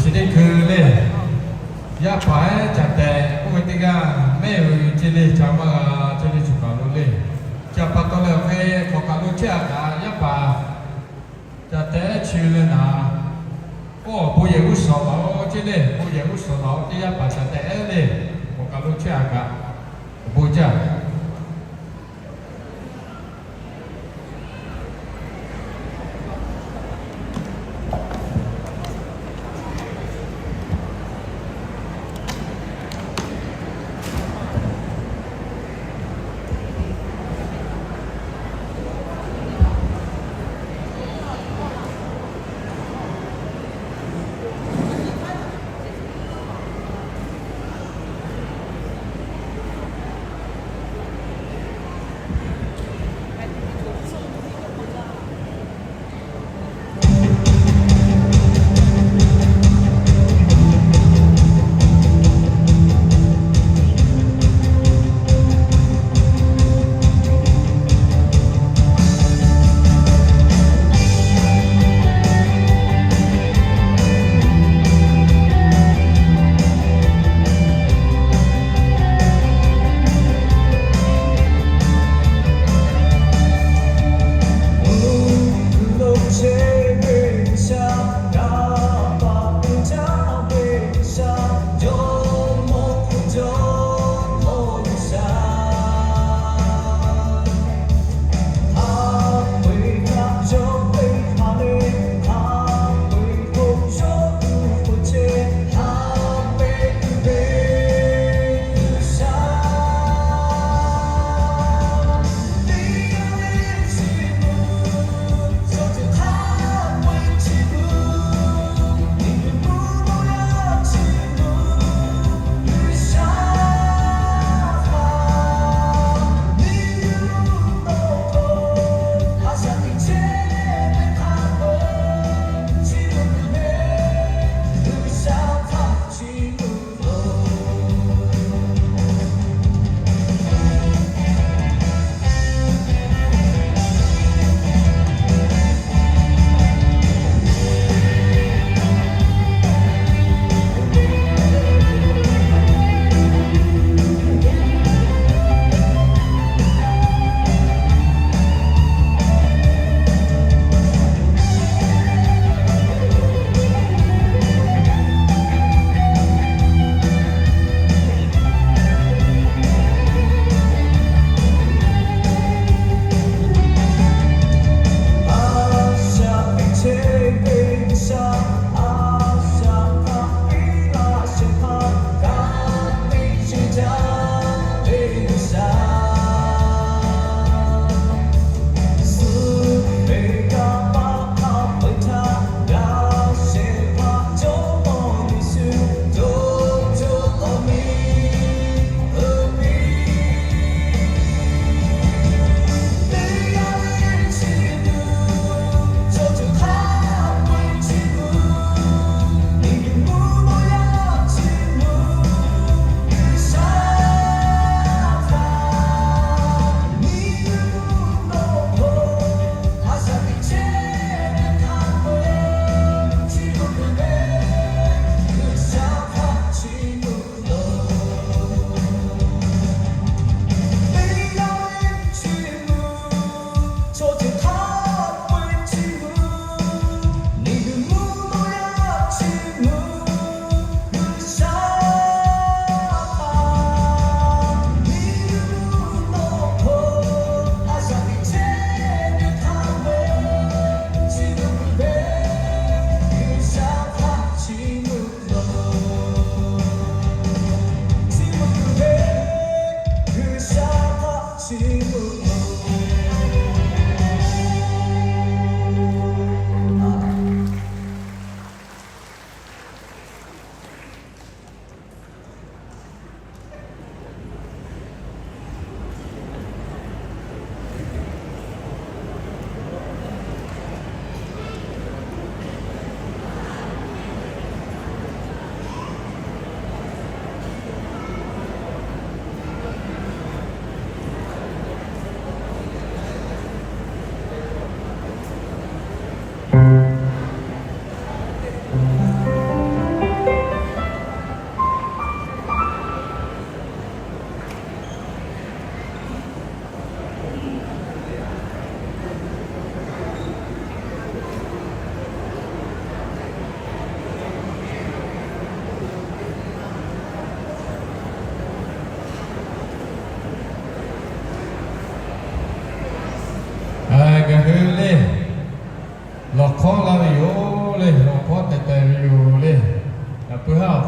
Chi teˇ hkui le, yaˇ paˍ ehˉ caˬ tehꞈ k'oˆ ve teˇ g'aˇ mehˆ ve ceˇ le, ca maˇ g'a ceˇ le, choˬ kaˬ lo le. Ca pa taw leh awˬ hk'e k'awꞈ kaˬ lo chehˇ a kaꞈ, yaˇ paˍ caˬ tehꞈ ehˉ chi ve le naˍ, oˇ awˬ bon yehˬ g'uˇ suhˍ laˬ-oꞈ ceˇ le, bon yehˬ g'uˇ suhˍ laˬ-oꞈ ceˇ, yaˇ paˍ caˬ tehꞈ ehˉ le, k'awꞈ kaˬ lo chehˇ a kaꞈ, awˬ bon jaˇ.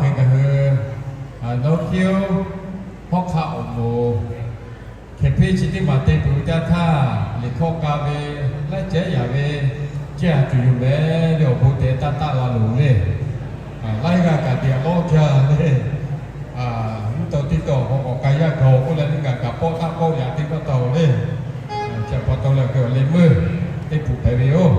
Ngaˬ hui nawˬ hkiˇ-oˬ, hawˉ hk'aˆ awˬ moˍ hkehˍ hpeˇ chi teˇ maˬ te peuˬ ve teˇ yanˇ htaˇ, liꞈ hkawˇ k'a ve, laiˉ cehˉ yaꞈ ve, cehˇ a tuˬ yoˬ mehˍ le, awˬ bon te taˇ taˆ la loˬ le. Laiˉ g'aˇ kaꞈ te a lawˉ jaˇ le. Mvuhˇ taw teˇ taw awˬ hk'aw k'awꞈ k'ai yaˇ gaˬ k'oˆ leh, teˇ g'aˇ kaꞈ pawˆ taˆ pawˆ yaꞈ teˇ pawˆ taw le. Chi pa taw leh, ke awˬ leh meuˇ teˇ pfuhˍ hpehꞈ ve yoˬ.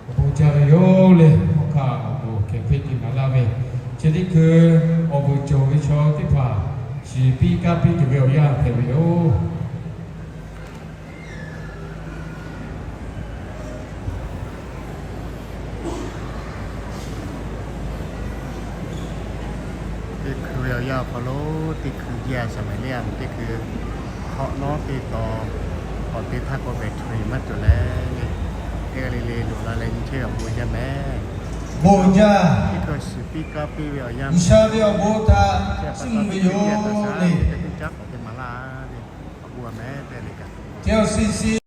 Awˬ bon jaˇ ve yoˬ le. Hawˉ hkanˇ awˬ moˍ hkehˍ hpeˇ te maˍ laˇ ve, chi teˇ hkui awˬ vuiˬ cawˬ ve chaw teˇ hpaˍ shiˍ piˇ kaˇ piˇ tuˬ ve awˬ yanˇ hpehꞈ ve yoˬ. Yaˇ awˬ hk'aw lo teˇ hkui jaˇ, Saˍmaˍriˆ mvuhˇ teˇ hkui hk'awꞈ nawˉ teˇ taw, k'awꞈ te htaˇ k'o battery maˇ cawˬ leh, teˇ g'aˇ le le loꞈ la leh nyi chehˇ ve awˬ bon jaˇ mehˍ. Bon jaˇ. Teˇ hkui shiˍ piˇ kaˇ piˇ ve awˬ yanˇ, G'uiˬsha ve awˬ bon htaꞈ chiˇ mvuh ve yoˬ le. Teˇ caˉ k'awꞈ te maˍ laˇ ve, awˬ bon a mehˍ tehꞈ le kaꞈ, T L C C